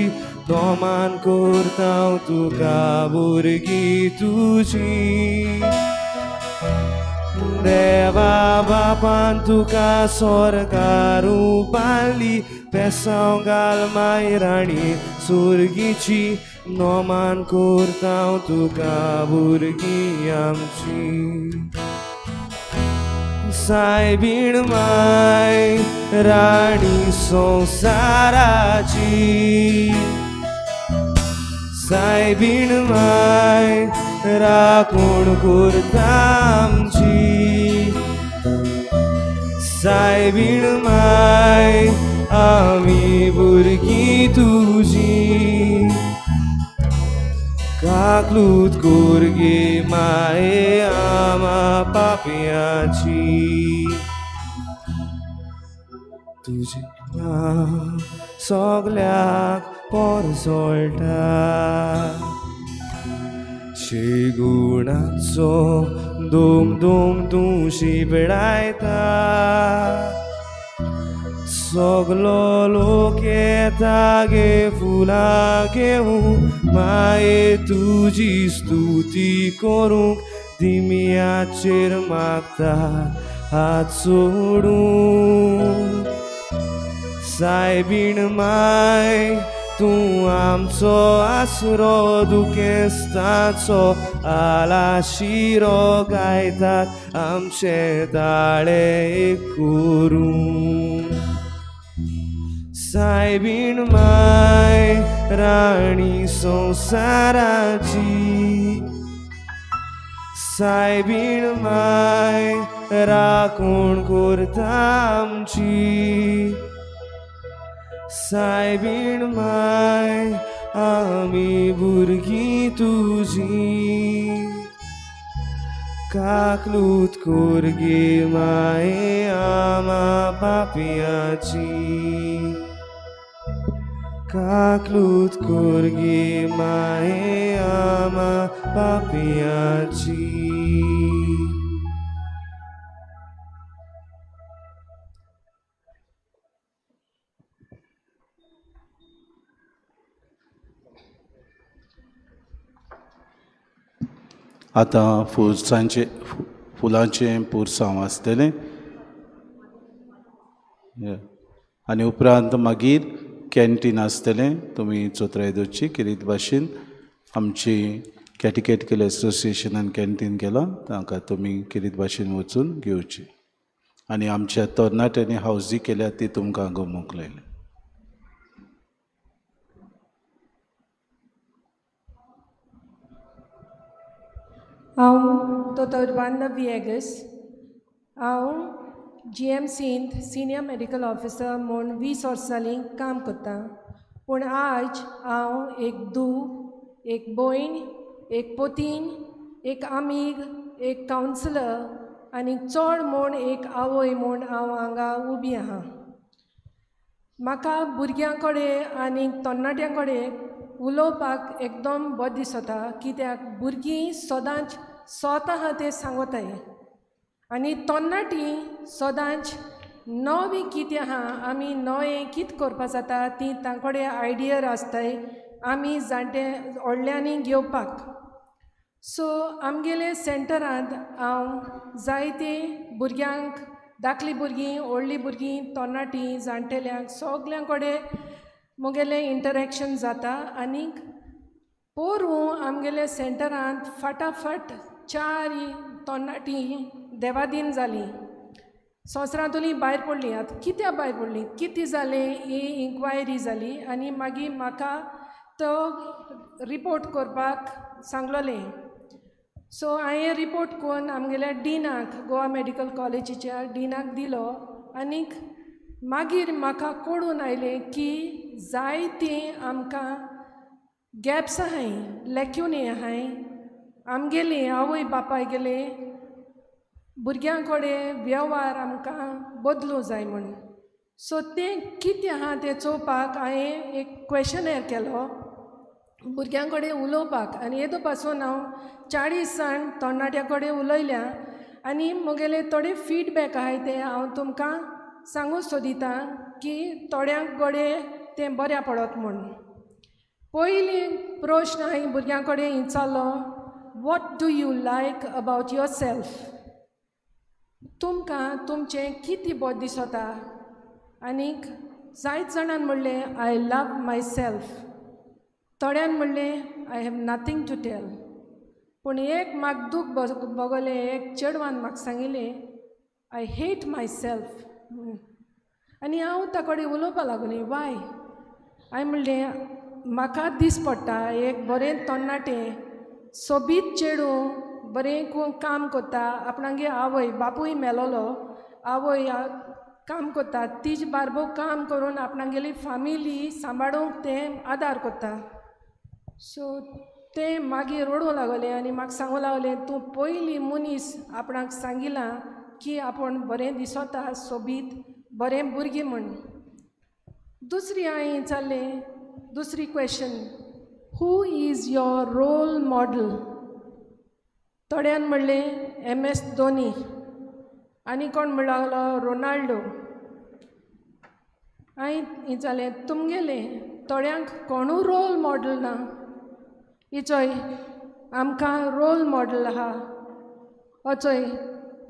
N: दोमान करता तुका भुरगीं तुजी देवा बापान तुका सरकार उबारली पेसांव घाल माय राणी सुर्गीची नोमान करता तुका भुरगीं आमची. सायबीण माय राणी संवसाराची सायबीण माय राखण करता आमची सायबीण माय आमी भुरगीं तुजी काकलूत कोरगे माये आमा पापयाची तुजें नांव सगल्याक परजळटा शेगुणाचो दोम दोम तूं शिंपडायता सगलो लोक येता गे फुलां घेवन माये तुजी स्तुती करूंक दिमयाचेर मागता हात सोडून. सायबीण माय तूं आमचो आसरो दुखेस्ताचो आलाशिरो गायतात आमचे ताळे करून. सायबीण माय राणी संवसाराची सायबीण माय राखण करता आमची सायबीण माय आमी भुरगीं तुजी काकलूत कोरगे माये आमा पापयाची काकलूत कोरगे माये आमा पापयाची.
M: आतां फुलसांचे फुलांचें पुरसांव आसतलें आनी उपरांत मागीर कॅन्टीन आसतलें. तुमी चोत्राय दवरची किरीत भाशेन आमची कॅटिकेटिकल एसोसिएशनान कॅन्टीन केलां तांकां तुमी किरीत भाशेन वचून घेवची आनी आमच्या तरणाट्यांनी हावजी केल्या ती तुमकां गमूंक लायली.
K: हांव दोतोर वांदा विएगस. हांव जी एम सींत सिनियर मेडिकल ऑफिसर म्हूण 20 वर्सां जालीं काम करतां. पूण आज हांव एक धूव, एक भयण, एक पोतीन, एक आमीग, एक कावन्सिलर आनी चड म्हूण एक आवय म्हूण हांव हांगा उबी आहा. म्हाका भुरग्यां कडेन आनी तरणाट्यां कडेन उलोवपाक एकदम बरें दिसता, कित्याक भुरगीं सदांच स्वता आहा तें सांगताय आनी तरणाटीं सदांच नवें कितें आहा, आमी नवें कितें करपा जाता ती तांकडे आयडिया आसताय आमी जाणटे व्हडल्यांनी घेवपाक. सो आमगेले सेंटरांत हांव जायते भुरग्यांक, धाकलीं भुरगीं, व्हडलीं भुरगीं, तरणाटीं, जाणटेल्यांक सगल्यां कडेन म्हगेलें इंटरेक्शन जाता. आनीक पोरूं आमगेले सेंटरांत फाटाफाट 4 तरणाटीं देवादीन जालीं, संवसारांतली भायर पडलीं. आतां कित्याक भायर पडलीं, कितें जालें ही इन्क्वायरी जाली आनी मागीर म्हाका तो रिपोर्ट करपाक सांगलोलें. सो हांवें रिपोर्ट करून आमगेल्या डिनाक, गोवा मेडिकल कॉलेजीच्या डिनाक दिलो आनीक मागीर म्हाका कळून आयलें की जायतीं आमकां गॅप्स आहाय, लॅक्युनी आहाय. आमगेली आवय बापाय गेले भुरग्यां कडेन वेव्हार आमकां बदलूं जाय म्हूण. सो तें कितें आहा तें चोवपाक हांवें एक क्वेशनर केलो भुरग्यां कडेन उलोवपाक आनी येदो पासून हांव 40 जाण तरणाट्यां कडेन उलयल्या आनी म्हगेले थोडे फिडबॅक आहाय ते हांव तुमकां सांगूंक सोदिता की थोड्यांक गडे तें बऱ्या पडत म्हूण. पयलीं प्रश्न हांवें भुरग्यां कडेन विचारलो, what do you like about yourself? तुमकां तुमचें कितें बरें दिसता? आनीक जायत जाणान म्हणलें I love my self, थोड्यान म्हणलें I have nothing to tell. पूण एक म्हाका दूख भोगलें, एक चेडवान म्हाका सांगिल्लें I hate my self. आनी हांव ताचे कडेन उलोवपाक लागलें, वाय? हांवें म्हणलें म्हाका दीस पडटा एक बरें तरणाटें सोबीत चेडूं बरें काम करता, आपणागे आवय बापूय मेलोलो, आवय काम करता, तिज बारबो काम करून आपणागेली फामिली सांबाळूंक तें आदार करता. सो तें मागीर रडूंक लागलें आनी म्हाका सांगूंक लागलें तूं पयलीं मनीस आपणाक सांगिलां की आपूण बरें दिसता, सोबीत, बरें भुरगीं म्हूण. दुसरी हांवें विचारलें, दुसरी question, who is your role model? थोड्यान म्हणलें MS Dhoni, आनी कोण म्हणूंक लागलो रोनाल्डो. हांवें विचारलें तुमगेलें थोड्यांक कोणूय रोल मॉडल ना, इचोय आमकां रोल मॉडल आहा, अचोय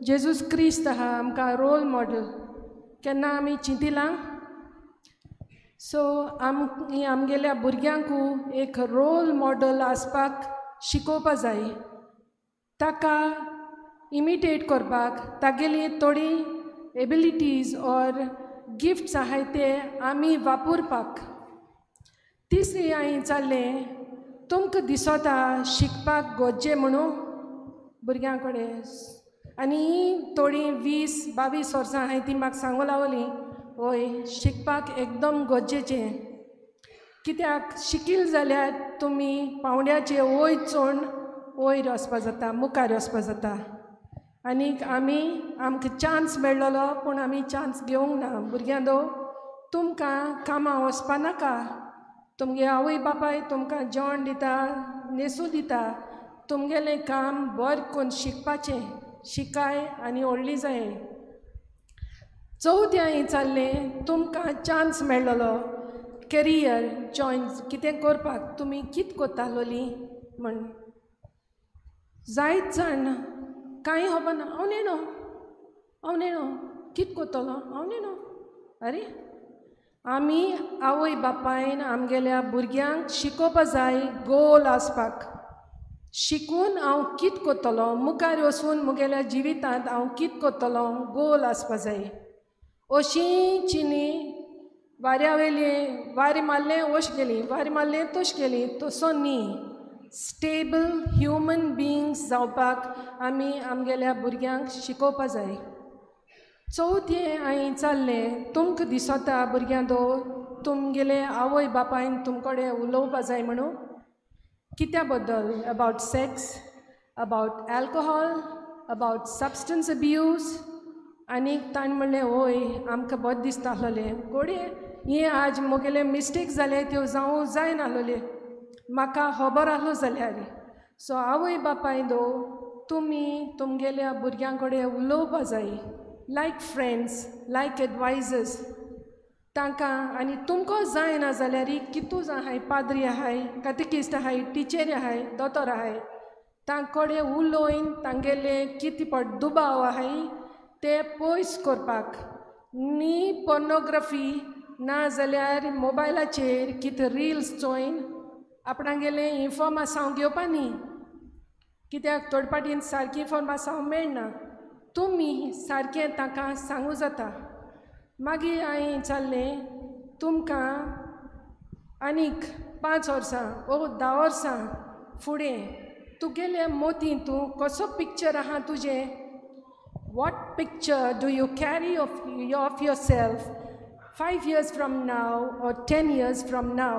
K: जेजूस क्रिस्त आहा आमकां रोल मॉडल, केन्ना आमी चिंतिलां? सो आमी आमगेल्या भुरग्यांकू एक रोल मॉडल आसपाक शिकोवपा जाय, ताका इमिटेट करपाक, तागेली थोडी एबिलिटीज ऑर गिफ्ट्स आहाय ते आमी वापरपाक. तिसरी हांवें विचारलें तुमकां दिसता शिकपाक गरजे म्हणून भुरग्यां कडेन? आनी थोडीं 20-22 वर्सां हांवें ती म्हाका सांगूंक लागलीं हय शिकपाक एकदम गरजेचें, कित्याक शिकील जाल्यार तुमी पावंड्याचे वयर चोड वयर वचपा जाता, मुखार वचपा जाता. आनीक आमी आमकां चान्स मेळ्ळो पूण आमी चान्स घेवंक ना. भुरग्यां दो तुमकां कामां वचपा नाका, तुमगे आवय बापाय तुमकां जेवण दिता, न्हेसूं दिता, तुमगेलें काम बरें करून शिकपाचें, शिकाय आनी व्हडली जाय. चवथें हांवें विचारलें तुमकां चान्स मेळ्ळो करियर जॉयन कितें करपाक, तुमी कितें करतालोलीं म्हण? जायत जाण कांय खबर ना, हांव नेणो, हांव नेणो कितें करतलो, हांव नेणो. आरे आमी आवय बापायन आमगेल्या भुरग्यांक शिकोवपा जाय गोल आसपाक, शिकून हांव कितें करतलो, मुखार वचून म्हगेल्या जिवितांत हांव कितें करतलो, गोल आसपा जाय. अशीं चिनी वाऱ्या वयली वारें मारलें अश गेली, वारें मारलें तश गेली, तसो न्ही. स्टेबल ह्युमन बिंग्स जावपाक आमी आमगेल्या भुरग्यांक शिकोवपा जाय. चवथें हांवें चाललें तुमकां दिसता भुरग्यां दो तुमगेले आवय बापायन तुमकडे उलोवपा जाय म्हणून कित्या बद्दल, about sex, about alcohol, about substance abuse. आनी ताणें म्हणलें वय आमकां बरें दिसता आसलें घोडये हें आज म्हगेलें मिस्टेक जालें त्यो जावं जायनासलें म्हाका खबर आसलो जाल्यार. सो आवय बापाय दो तुमी तुमगेल्या भुरग्यां कडेन उलोवपा जाय लायक फ्रेंड्स, लायक एडवायजर्स तांकां. आनी तुमकां जायना जाल्यार कितू आहाय, पाद्री आहाय, कातिकिस्ट आहाय, टिचरी आहाय, दोतोर आहाय, तांकडे उलोवन तांगेले कितें पड दुबाव आहाय ते पयस करपाक. न्ही पोर्नोग्राफी ना जाल्यार मोबायलाचेर कितें रिल्स चोयन आपणागेलें इन्फॉर्मासांव घेवपा न्ही, कित्याक थोडे पाटीन सारकी इन्फॉर्मासांव मेळना, तुमी सारकें तांकां सांगू जाता. मागीर हांवें विचारलें तुमकां आनीक 5 वर्सां ओ 10 वर्सां फुडें तुगेले मोती तूं कसो पिक्चर आहा तुजें, what picture do you carry of yourself 5 years from now or 10 years from now?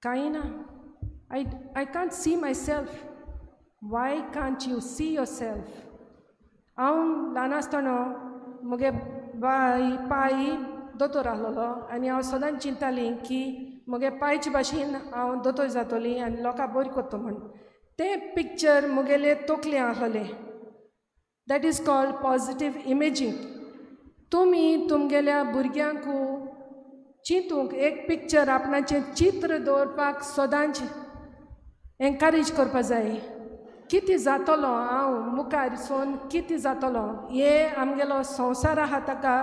K: कांय ना, I can't see myself. Why can't you see yourself? हांव ल्हान आसतना म्हगे बाय पाय दोतोर आसलेलो आनी हांव सदांच चिंताली की म्हगे पायचे भाशेन हांव दोतोर जातली आनी लोकां बरी करता म्हूण. तें पिक्चर म्हगेले तकलें आसलें. That is called positive imaging. तुमी तुमगेल्या भुरग्यांकू चिंतूंक एक पिक्चर आपणाचें चित्र दवरपाक सदांच एनकरेज करपा जाय. कितें जातलो हांव मुखार सोन, कितें जातलो हे आमगेलो संवसार आहा ताका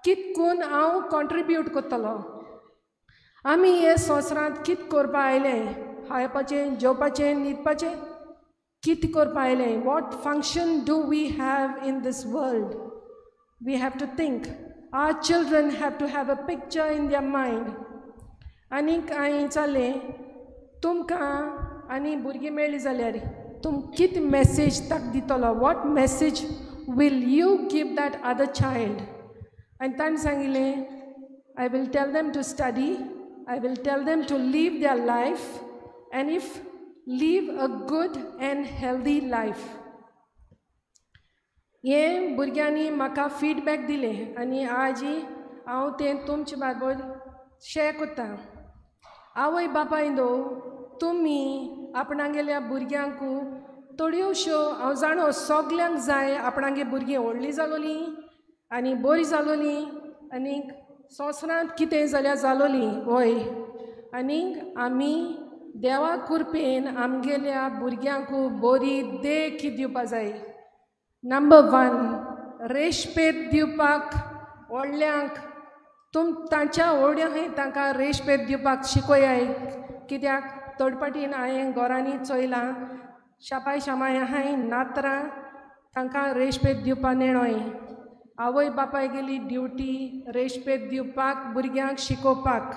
K: कितकून हांव कॉन्ट्रिब्यूट करतलो. आमी हे संवसारांत कितें करपा आयलें, खावपाचें, जेवपाचें, न्हिदपाचें, कितें करपा आयलें? What function do we have in this world? We have to think. Our children have to have a picture in their mind. आनीक हांवें विचारलें तुमकां आनी भुरगीं मेळ्ळीं जाल्यार तुम कितें मॅसेज ताका दितलो, what message will you give that other child? आनी ताणें सांगिल्लें I will tell them to study, I will tell them to live their life and if live a good and healthy life. हें भुरग्यांनी म्हाका feedback दिलें आनी आजी हांव तें तुमचे बारबर शेअर करता. आवय बापाय दो तुमी आपणागेल्या भुरग्यांकू थोड्योश्यो हांव जाणो सगल्यांक जाय आपणागे भुरगीं व्हडलीं जालोलीं आनी बरीं जालोलीं आनी संवसारांत कितें जाल्यार जालोलीं हय. आनीक आमी देवा कृपेन आमगेल्या भुरग्यांकू बरी देख दिवपा जाय. नंबर 1, रेशपेद दिवपाक व्हडल्यांक, तुम तांच्या व्हडल्यांकय तांकां रेशपेद दिवपाक शिकयाय. कित्याक थोडे पाटीन हांवें घरांनी चोयलां शापाय शामाय आहाय नातरां तांकां रेशपेद दिवपा नेणोय. आवय बापाय गेली ड्युटी रेशपेद दिवपाक भुरग्यांक शिकोवपाक.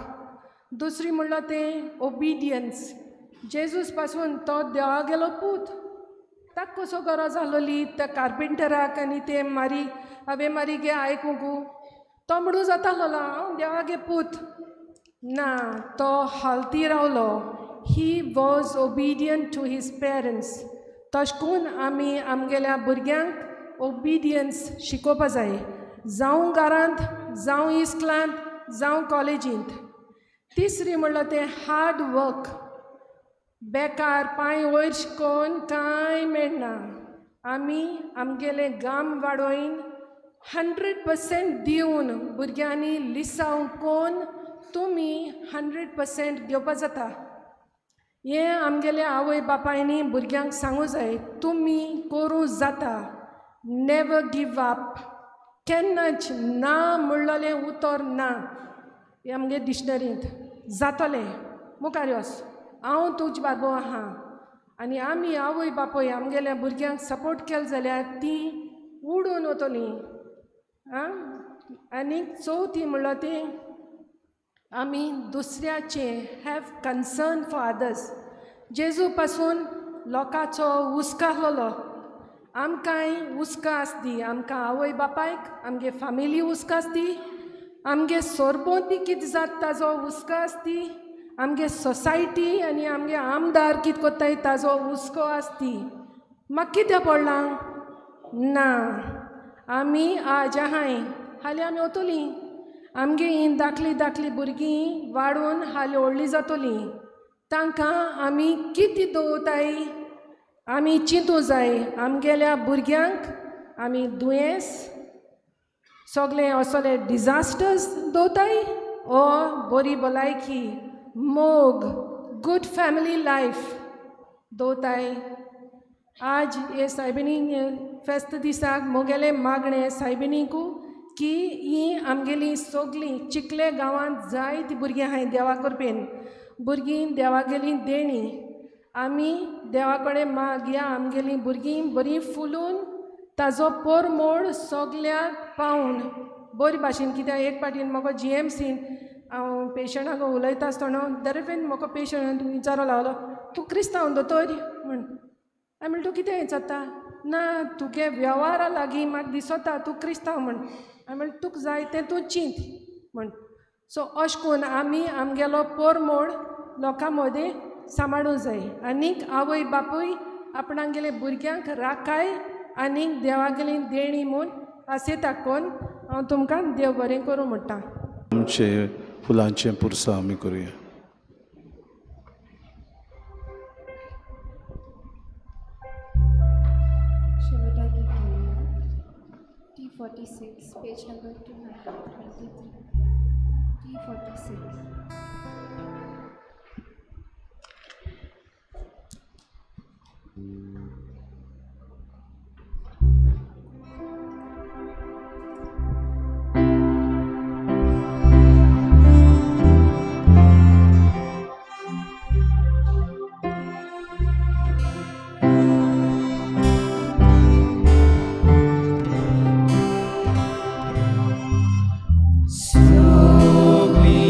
K: दुसरी म्हणल्यार तें ओबिडियन्स. जेजूस पासून तो देवागेलो पूत, ताका कसो गरज आसलोली त्या कार्पेंटराक आनी ते मारी हांवें मारी गे आयकूंक, तो म्हणून जाता आसलोलो हांव देवागे पूत ना, तो हालती रावलो. He was obedient to his parents. तशें करून आमी आमगेल्या भुरग्यांक ओबिडियन्स शिकोवपा जाय, जावं घरांत, जावं इस्कुलांत, जावं कॉलेजींत. तिसरी म्हणल्यार तें हार्ड वर्क. बेकार पांय वयर शिकोवन कांय मेळना. आमी आमगेले गाम वाडोवन 100% दिवन भुरग्यांनी लिसांव कोन्न तुमी 100% घेवपा जाता. हें आमगेले आवय बापायनी भुरग्यांक सांगू जाय, तुमी करूं जाता, नेवर गिव अप, केन्नाच ना म्हणलेलें उतर ना हें आमगे डिक्शनरींत जातलें. मुखार वच, हांव तुजे बारबो आहा. आनी आमी आवय बापूय आमगेल्या भुरग्यांक सपोर्ट केलो जाल्यार तीं उडून वतलीं. आं, आनी चवथी म्हणल्यार ती आमी दुसऱ्याचें have concern for others. जेजू पासून लोकांचो हुस्को आसलेलो. आमकांय उस्कास दी, आमकां आवय बापायक आमगे फामिली उस्कास दी, आमगे सोरपोंती कितें जाता ताजो उस्कास दी, आमगे सोसायटी आनी आमगे आमदार कितें कोत्ताय ताजो हुस्को आसती. म्हाका कितें पडलां ना, आमी आज आहाय, हालीं आमी वतलीं, आमगे हीं धाकली धाकली भुरगीं वाडून हालीं व्हडलीं जातलीं, तांकां आमी कितें दवरताय आमी चिंतूं जाय. आमगेल्या भुरग्यांक आमी दुयेंस सगळे असले डिजास्टर्स दवरताय ओ बरी भलायकी, मोग, गूड फॅमिली लायफ दवरताय. आज हे सायबिणी फेस्त दिसाक म्हगेलें मागणें सायबिणीकू की ही आमगेली सगळीं चिखले गांवांत जायतीं भुरगीं आहाय देवा करपेन, भुरगीं देवागेलीं देणीं, आमी देवा कडेन मागया आमगेलीं भुरगीं बरीं फुलून ताजो पोरमोड सगल्याक पावून बरे भाशेन. कित्याक एक फावटीन म्हाका जीएमसीन हांव पेशंटाक उलयता आसतना दरेपेन म्हाका पेशंट विचारो लागलो, तूं क्रिस्तांव दोतोर म्हण. हांवें म्हणलें तूं कितें विचारता? ना तुगे वेव्हारा लागीं म्हाका दिसता तूं क्रिस्तांव म्हण. हांवें म्हणलें तुका जाय तें तूं चिंत म्हण. सो अशें करून आमी आमगेलो पोरमोड लोकां मदें सांबाळूंक जाय आनीक आवय बापूय आपणागेले भुरग्यांक राखाय आनीक देवागेली देणी म्हूण आसेता कोन्न हांव तुमकां देव बरें करूं म्हणटा.
M: आमचे फुलांचें पुरसां आमी करुया.
J: T46, page number 223. T46.
N: Sogli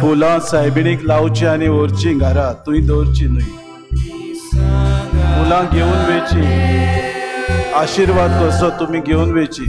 M: फुलां सायबिणीक लावची आनी व्हरची घरा, तुंय दवरची न्हय. फुलां घेवन वेची, आशिर्वाद कसो तुमी घेवन वेची.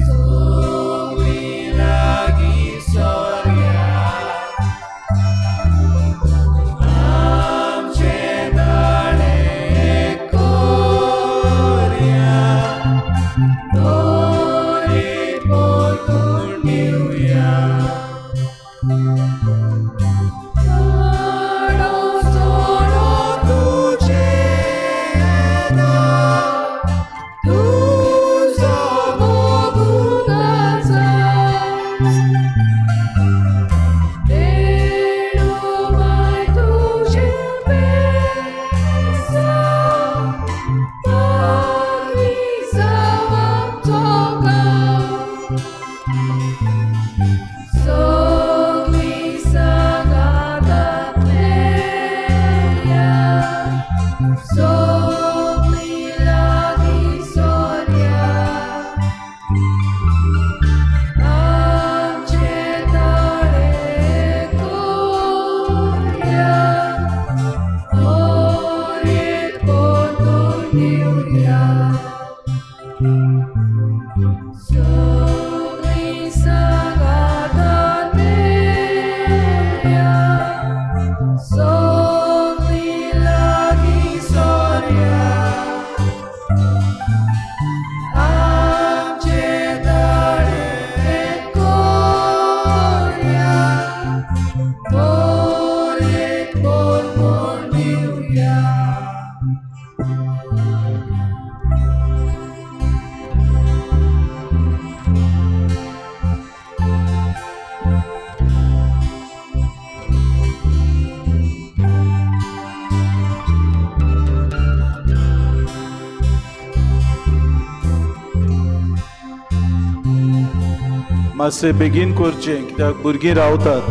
M: मातशें बेगीन करचें कित्याक भुरगीं रावतात.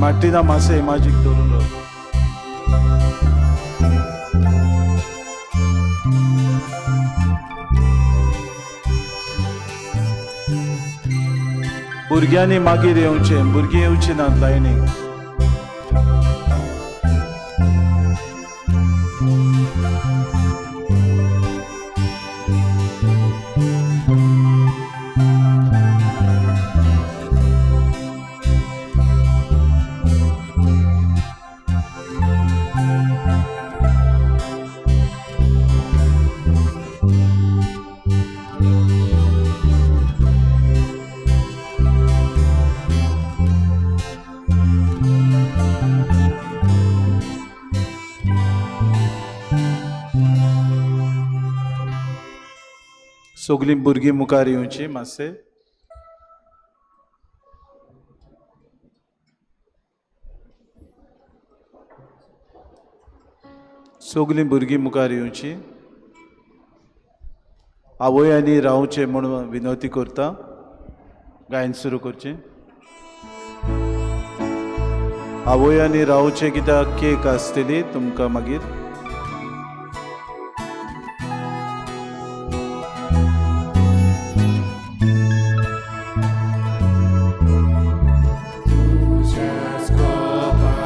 M: मार्टिना मातशें इमाजीक धरून राव. भुरग्यांनी मागीर येवचें, भुरगीं येवचीं नात लायनीक. सगळीं भुरगीं मुखार येवची मातशें. सगळीं भुरगीं मुखार येवची. आवयांनी रावचें म्हूण विनवती करता. गायन सुरू करचें. आवयांनी रावचें कित्याक केक आसतली तुमकां मागीर.
T: Just go by.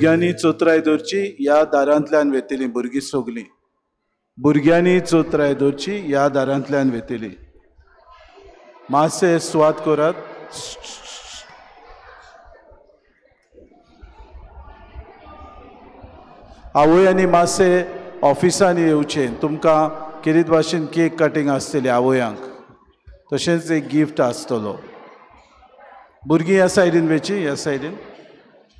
M: भुरग्यांनी चोत्राय दवरची, ह्या दारांतल्यान वेतली भुरगीं सगलीं. भुरग्यांनी चोत्राय दवरची, ह्या दारांतल्यान वेतली. मातशें सुवात करात. आवय आनी मातशें ऑफिसांनी येवचें, तुमकां केरीत भाशेन केक कटींग आसतली आवयांक, तशेंच एक गिफ्ट आसतलो. भुरगीं ह्या सायडीन वेची, ह्या सायडीन.